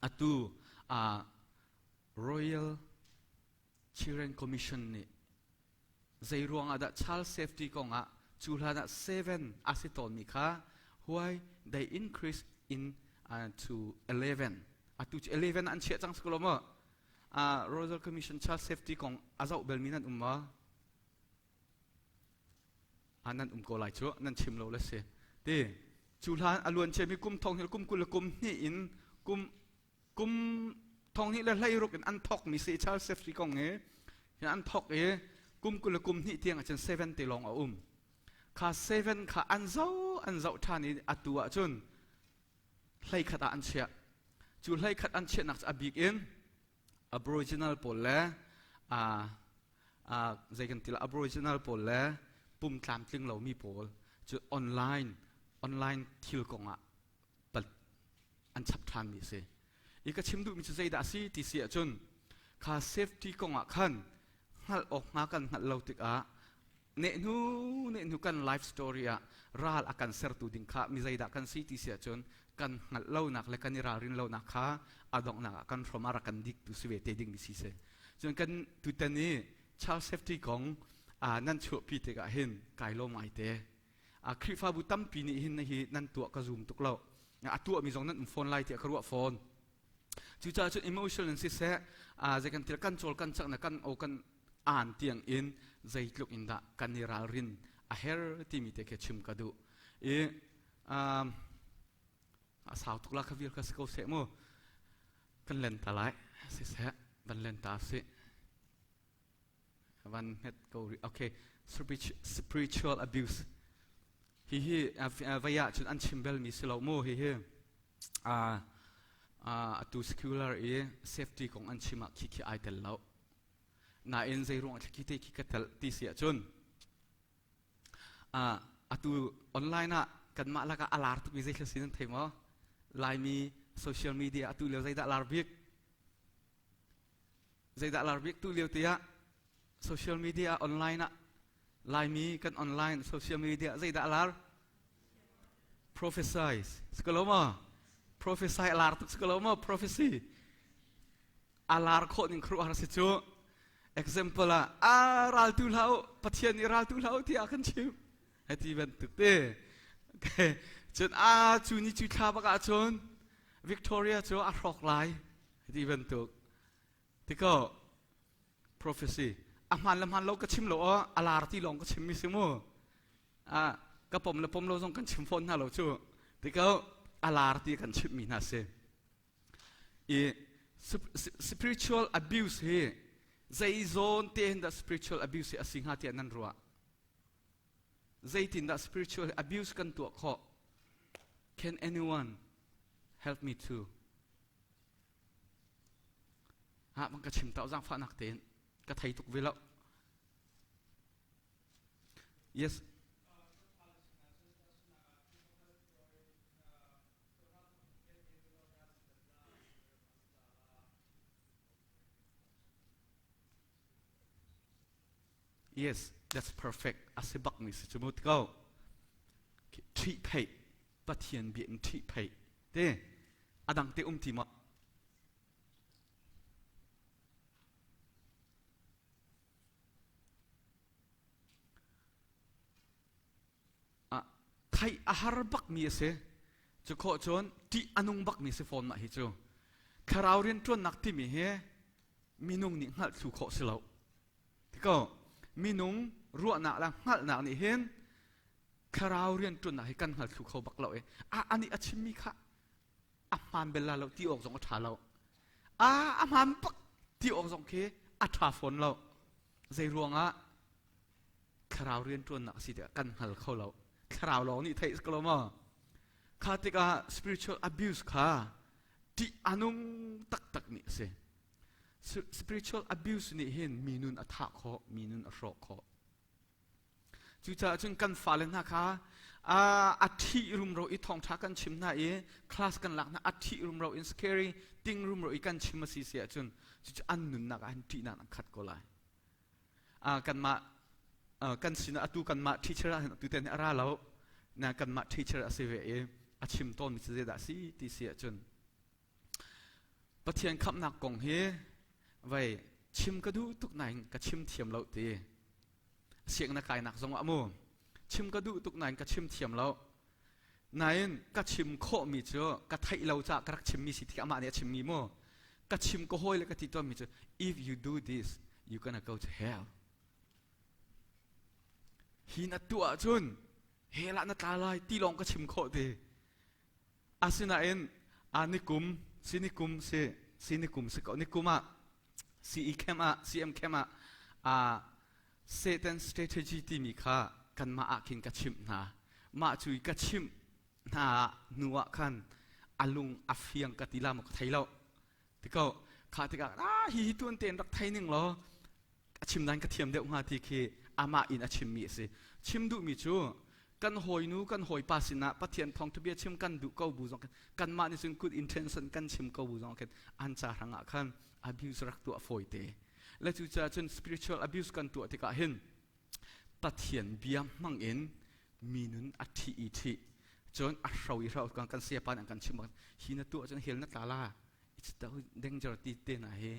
atu uh, Royal Children Commission nih zei ruangah dah child safety kongah cu hlan ah 7 a si tawnmi kha why they increase in uh, to 11 atu cu 11 an chiah cang si ko maw uh, Royal Commission child safety kong a zoh belmi nan um maw ah nan um ko lai cu nan chim lo le si ti cu hlan a luan ciami kum thong hil kum 20 le kum hnih in kum kum thong hnih le hlei ruk in an thok mi si child safety kong hi an thok i kum 20 le kum hnih tiang ahcun seven te lawng a um kha seven kha an zo an zoh ṭhan i atu ahcun hlei khat ah an chiah cu hlei khat an chiahnak cu a bik in Aboriginal pawl le zei kan ti la Aboriginal pawl le pum tlamtling lomi pawl cu online online thil kongah an chap ṭhanmi a si. I ka chim duhmi cu zeidah a si ti si ahcun kha safety kongah khan hngalh awk hnga kan hngalh lo tikah nehhnu nehhnu kan life story ah ral a kan sertu ding kha mi zeidah kan si ti si ahcun kan hngalh lonak le kan i ralrin lonak kha a donghnak ah kan hrom a rak kan dik tu si ve te ding mi si si. Cun kan tutan i child safety kong nan chuahpi tikah hin kai lawm ngai te. Khrihfabu tampi nih hin hi nan tuah ka zum tuk lo. A tuahmi zong nan um fawn lai tiah ka ruah fawn. Cucaah cun emotional in siseh, zei kan til kan cawl kan cak na kan o kan aan tiang in zeitluk in dah kan i ralrin a her timi te khi chim ka duh. I a sau tuk la kha vir ka si ko seh mu. Kan len ta lai. Siseh, van len ta si. Van hmet ko rih. Okay, spiritual abuse. Hi hi vei ah cun an chim bel mi si lo mu hi hi. Atu secular i safety kong an chim ah khi khi ai tel lo. Nain zeiruang ah khi te khi ka tel ti si ahcun atu online ah kanmah lakah a lar tukmi zei thil si nan thei maw? Laimi social media atu lio zeidah lar bik? Zeidah lar bik tu lio tiah social media online ah Laimi kan online social media zeidah lar? Prophesy. Si ko maw? Prophesy a lar tuk si ko maw? Prophecy. A lar khawh ning khuaruahhar si cu. Example ah, a raltu hlah u, Pathian nih raltu hlah u tiah kan chim. Hati bantuk te. Okay. Cun a cu ni cu thla bak ahcun Victoria cu a hrawk lai. Hati bantuk. Tiko prophecy a hmaan le hmaan lo ka chim lo aw a lar ti lawng ka chim mi si mu a ka pom le pom lo zong kan chim fawn hna lo cu tiko a lar ti kan chim mi hna si i spiritual abuse hi zei zawn te hin dah spiritual abuse hi a si hnga tiah nan ruah zeitin dah spiritual abuse kan tuah khawh can anyone help me too Ha bang ka chim ta zaangfahnak tein ka thei tuk ve lo. Yes. Yes, that's perfect. A si bak mi si cu mu ko. Ṭhih pheih Pathian bia in ṭhih pheih te a dang te um ti maw? Theih a har bakmi a si. Cu khawh cun ṭih a nung bakmi si fawn mah hi cu. Thlarau rianṭuannak timi hi minung nih hngalh thlu khawh si lo. Tiko minung ruahnak le hngalhnak nih hin thlarau rianṭuannak hi kan hngal thlu kho bak lo i a anih a chimmi kha a hmaan bel la lo ti awk zong a ṭha lo. A a hmaan bak ti awk zong khi a ṭha fawn lo. Zei ruangah thlarau rianṭuannak a si tiah kan hngal kho lo. Thlarau lawng nih theih ko lo maw? Kha tikah spiritual abuse kha ṭih a nung taktakmi a si. Spiritual abuse nih hin mi nun a thah khawh, mi nun a hrawh khawh. Cucaah cun kan fale hna kha a ṭhih rumro i thawngṭha kan chim hna i class kan lak hna a ṭhih rumro in scary ting rumro i kan chim a si si ahcun cucu an nunnak ah hin ṭihnak an khat ko lai. Kanmah kan sinah atu kanmah teacher ah hin atu ten a ra lo na kanmah teacher a si ve i a chim tawnmi cu zeidah a si ti si ahcun Pathian khamhnak kong hi vei chim ka duh tuk nain ka chim thiam lo ti. Sianginn kainak zong ah mu chim ka duh tuk nain ka chim thiam lo. Nain ka chim khawhmi cu ka theih lo caah ka rak chimmi si tik amah nih a chimmi mu. Ka chim ka hawi le ka ti tawnmi cu if you do this you gonna go to hell. Hi na tuah ahcun hell ah na tla lai ti lawng ka chim khawh ti. Asinain a nikum si nikum si si nikum si ko nikum ah CE camp ah CM camp ah uh, Satan strategy timi kha kanmah ah khin ka chimh hna. Mah cu ka chimh hna hnu ah khan a lung a fiang ka ti la maw ka thei lo. Tiko kha tikah ah hi hi tuan tein rak thei ning law a chim dan ka thiam deuh hnga ti khi amah in a chimmi a si. Chim duhmi cu kan hawinu kan hawipa sinah Pathian thawngthabia chim kan duh ko bu zong khin kanmah nih cun good intention kan chim ko bu zong khin an ca hrangah khan abuse rak tuah fawi te. Le cucaah cun spiritual abuse kan tuah tikah hin Pathian bia hmang in mi nun a ṭhi i ṭhi cun a hro i hro kan kan sayapa nih an kan chim hi na tuah cun hell na tla la it's danger ti te na hi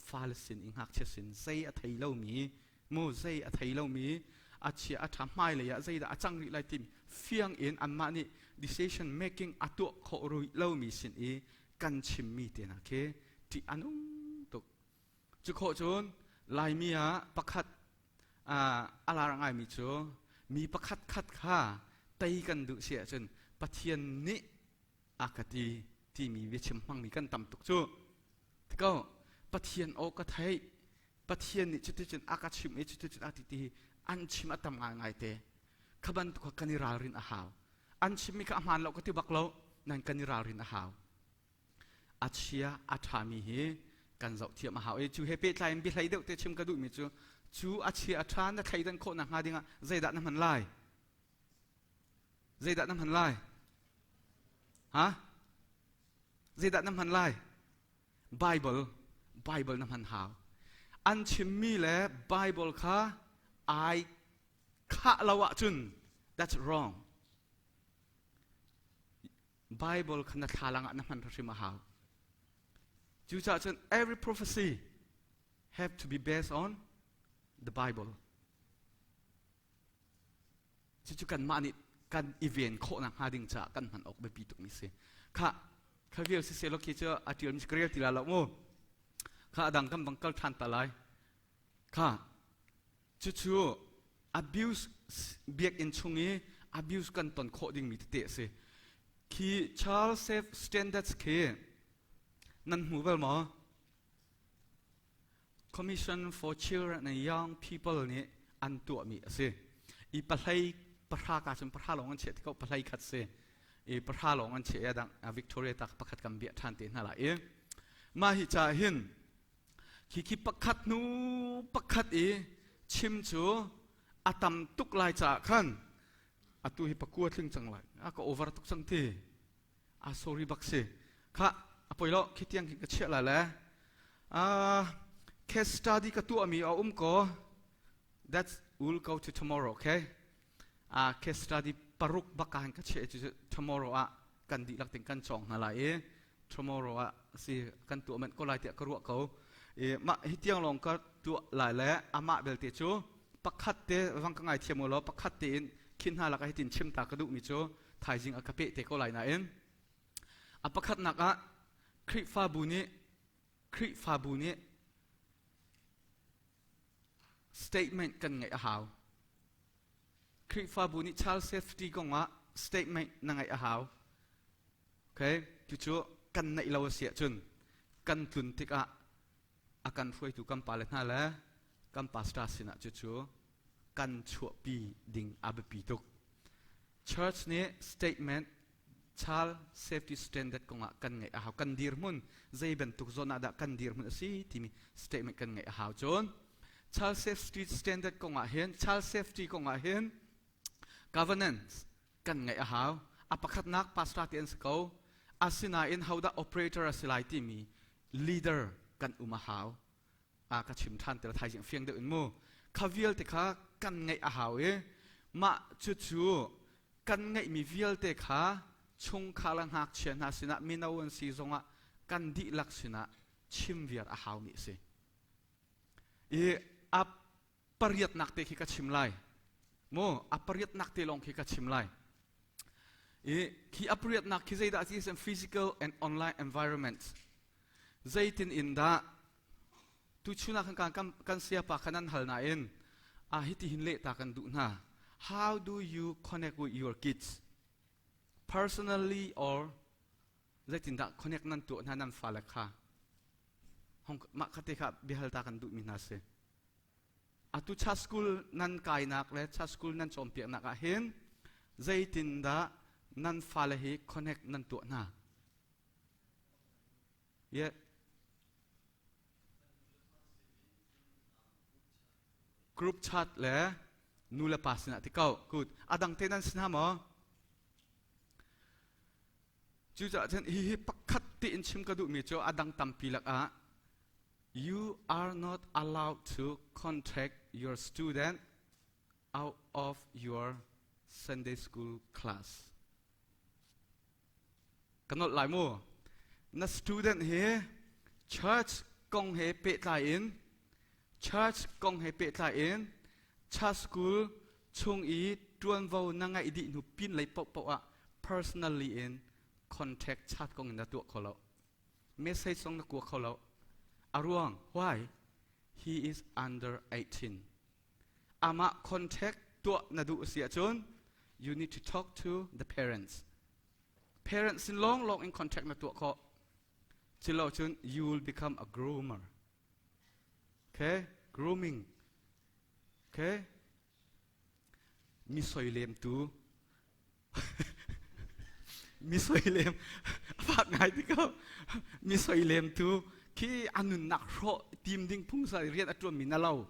fale sin i ngakchia sin zei a thei lomi mu zei a thei lomi a chia a ṭha hmai lei ah zeidah a cang rih lai timi fiang in anmah nih decision making a tuah khawh rih lomi sin i kan chimmi te hna khi ṭih a nung tuk Cu khawh cun Laimi ah pakhat a lar ngaimi cu mi pakhat khat kha tei kan duh si ahcun Pathian nih a ka ti timi biachim hmangmi kan tam tuk cu. Tiko Pathian aw ka theih Pathian nih cuticun a ka chimh i cuticun a ti ti hi an chim a tam ngaingai te. Kha bantuk kha kan i ralrin a hau. An chimmi kha a hmaan lo ka ti bak lo, nan kan i ralrin a hau. A chia a ṭhami hi kan zoh thiam a hau i cu he pehtlai in biahlei deuh te chim ka duhmi cu cu a chia a ṭha na thleidan khawh nakhnga dingah zeidah na hman lai? Zeidah na hman lai? Ha? Zeidah na hman lai? Bible, Bible na hman hau. An chimmi le Bible kha ai khah lo ahcun that's wrong. Bible kha na thlalang ah na hman hrim a hau. Cucaah cun every prophecy have to be based on the Bible. Cucu kanmah nih kan i ven khawhnak hnga ding caah kan hman awk biapi tukmi si. Kha kha vial si selaw khi cu a ṭial mi ka rel ti la lo mu. Kha a dang kan bang kal ṭhan ta lai. Kha Cucu abuse biakinn chung i abuse kan ton khawh dingmi tete a si. Khi Child Safe Standards khi nan hmu bal maw? Commission for Children and Young People nih an tuahmi a si. I pahlei pahra ka cun pahra lawng an chiah ti ko pahlei khat si. I pahra lawng an chiah i adang Victoria tak pakhat kan biah ṭhan te hna lai i mah hi ca hin Khi pakhat hnu pakhat i chim cu a tam tuk lai caah khan atu hi pakua tling cang lai. A ka over tuk cang ti. A sorry bak si. Kha a poi lo khi tiang khi ka chiah la le. Uh, case study ka tuahmi a um ko. That's will go to tomorrow, okay? Uh, case study paruk bak ka han ka chiah cu tomorrow ah kan dihlak ting kan cawng hna lai i tomorrow ah si kan tuah manh ko lai tiah ka ruah ko i mah hi tiang lawng ka tuah lai le amah belte cu pakhat te vang ka ngai thiam law pakhat te in. Khi hna lakah hitin chim ta ka duhmi cu thaizing a ka peh te ko lai nain a pakhatnak ah Khrihfabu nih Khrihfabu nih statement kan ngeih a hau. Khrihfabu nih child safety kongah statement na ngeih a hau. Okay, cucu kan neih lo a si ahcun kan tlun tikah a kan hruaitu kan pale hna le kan pastor sinah cucu kan chuahpi ding a biapi tuk. Church nih statement child safety standard kongah kan ngeih a hau. Kan dirhmun zei bantuk zawn ah dah kan dirhmun a si timi statement kan ngeih a hau. Cun child safety standard kongah hin child safety kongah hin governance kan ngeih a hau. A pakhatnak pastor ti an si ko. Asinain hodah operator a si lai timi leader kan um a hau. A ka chim ṭhan te thaizing fiang deuh in mu. Kha vialte kha kan ngeih a hau i mah cucu kan ngeihmi vialte kha chungkhar le ngakchia hna sinah mino an si zongah kan dihlak sinah chim viar a haumi a si. I a pariatnak te khi ka chim lai. Mu a pariatnak te lawng khi ka chim lai. I khi a pariatnak khi zeidah ti physical and online environment. Zeitin in dah tuchun ah kan kan kan siapa khan an hal nain a hiti hin leh ta kan duh hna. How do you connect with your kids? Personally or zeitindah connect nan tuah hna nan fale kha? Hong mah kha te kha biahal ta kan duhmi hna si. Atu cha school nan kainak le cha school nan cawnpiaknak ah hin zeitindah nan fale hi connect nan tuah hna? Yeah. Group chat le nu le pa sinah ti ko. Good. Adang te nan sin ha maw? Cucaah cun hihi pakhat tein chim ka duhmi cu a dang tampi lakah you are not allowed to contact your student out of your Sunday school class. Ka nolh lai mu. Na student hi church kong he pehtlai in church kong he pehtlai in church school chung i ṭuanvo na ngeih dih hnu pin lei paohpaoh ah personally in contact chat kong in na tuah kho lo. Message zong na kua kho lo. A ruang, why? He is under 18. Amah contact tuah na duh si ahcun you need to talk to the parents. Parents sin lawng lawng in contact na tuah khawh. Cilo cun you will become a groomer. Okay? Grooming. Okay? Mi soilemtu. Mi soilem. Fak ngai ti ko. Mi soilemtu khi a nunnak hrawh tim ding phungsa rian a tuanmi na lo.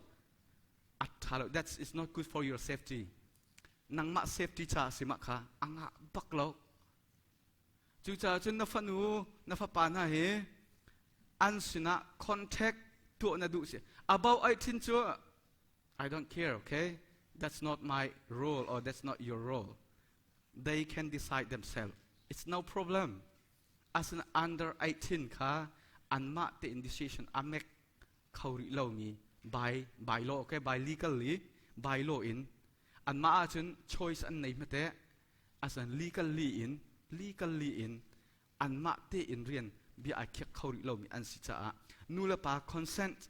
A tha lo. That is not good for your safety. Nangmah safety cha si mah kha a ngah bak lo. Cucaah cun na fanu, na fapa hna hi an sinah contact tuah na duh si. About ai thin cu I don't care, okay? That's not my role or that's not your role. They can decide themselves. It's no problem. As an under 18 kha anmah tein decision a mek kho rih lomi by by law okay by legally by law in anmah ahcun choice an nei hmete as an legally in legally in anmah tein rian bia ai khiak kho rih lomi an si caah nu le pa consent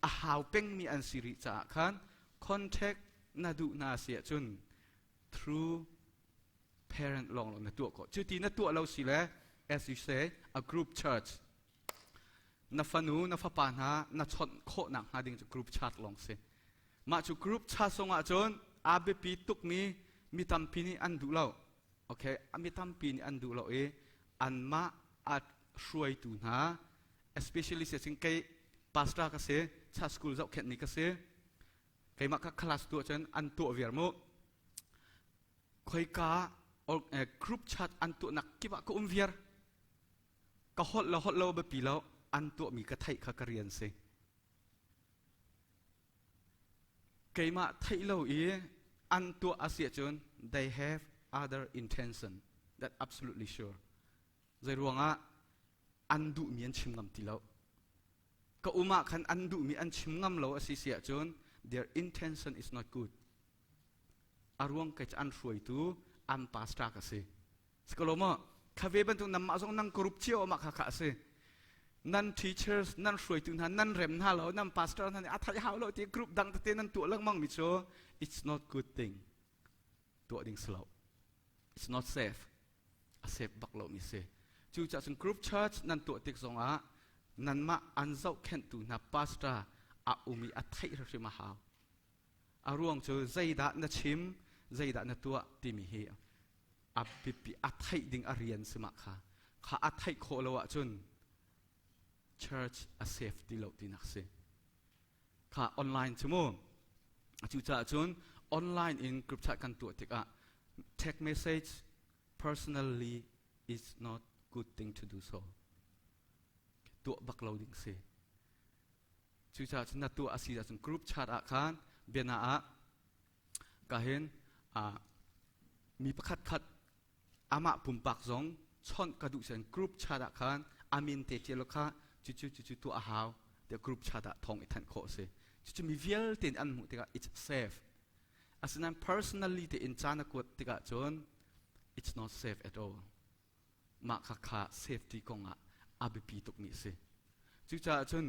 a hau pengmi an si rih caah khan contact na duh hna si ahcun through parent lawng lawng na tuah khawh cuti na tuah lo si le as you say a group church na fanu na fapa hna na chawnh khawhnak hnga ding cu group chat lawng si mah cu group chat zong ah cun a biapi tukmi mi tampi nih an duh lo okay mi tampi nih an duh lo i anmah a hruaitu hna especially se cing kei pastor ka si church school zohkhenhmi ka si keimah ka class tuah cun an tuah viar mu khoika or group chat an tuahnak kip ah ka um viar ka holh lo holh lo biapi lo an tuahmi ka theih kha ka rian si keimah theih lo i an tuah a si ahcun they have other intention that absolutely sure zei ruangah an duhmi an chim ngam ti lo ka um ah khan an duhmi an chim ngam lo a si si ahcun their intention is not good. A ruang kei cu an hruaitu an pastor ka si. Sikalo maw? Kha ve bantuk nanmah zong nan group cio mah kha kha a si. Nan teachers, nan hruaitu hna, nan rem hna lo, nan pastor hna nih a theih hau lo ti group dang tete nan tuah lengmang mi cu it's not good thing. Tuah ding si lo. It's not safe. A safe bak lo mi si. Cucaah cun group church nan tuah tik zongah nanmah an zohkhenhtu hna pastor a um i a theih hrimhrim a hau. A ruang cu zeidah na chim, zeidah na tuah timi hi a biapi a theih ding a rian si mah kha. Kha a theih khawh lo ahcun church a safe ti lo tinak si. Kha online cu mu. Cucaah cun online in group chat kan tuah tikah text message personally is not good thing to do so. Tuah bak lo ding si. Cucaah cun na tuah a si ahcun group chat ah khan biana ah ka hin mi pakhat khat amah pumpak zong chawnh ka duh sen group chat ah khan amin te ṭial kha cucu cucu tuah a hau tiah group chat ah thawng i thanh khawh a si. Cucu mi vialte nih an hmuh tikah it's safe. Asinain personally te in ca na kuat tikah cun it's not safe at all. Mah kha kha safety kong ah a biapi tukmi a si. Cucaah cun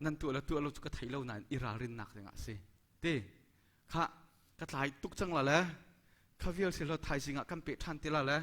nan tuah le tuah lo cu ka thei lo nain i ralrinnak dingah a si. Te kha ka tlai tuk cang la le kha vial si lo thaizing ah kan peh ṭhan te la le.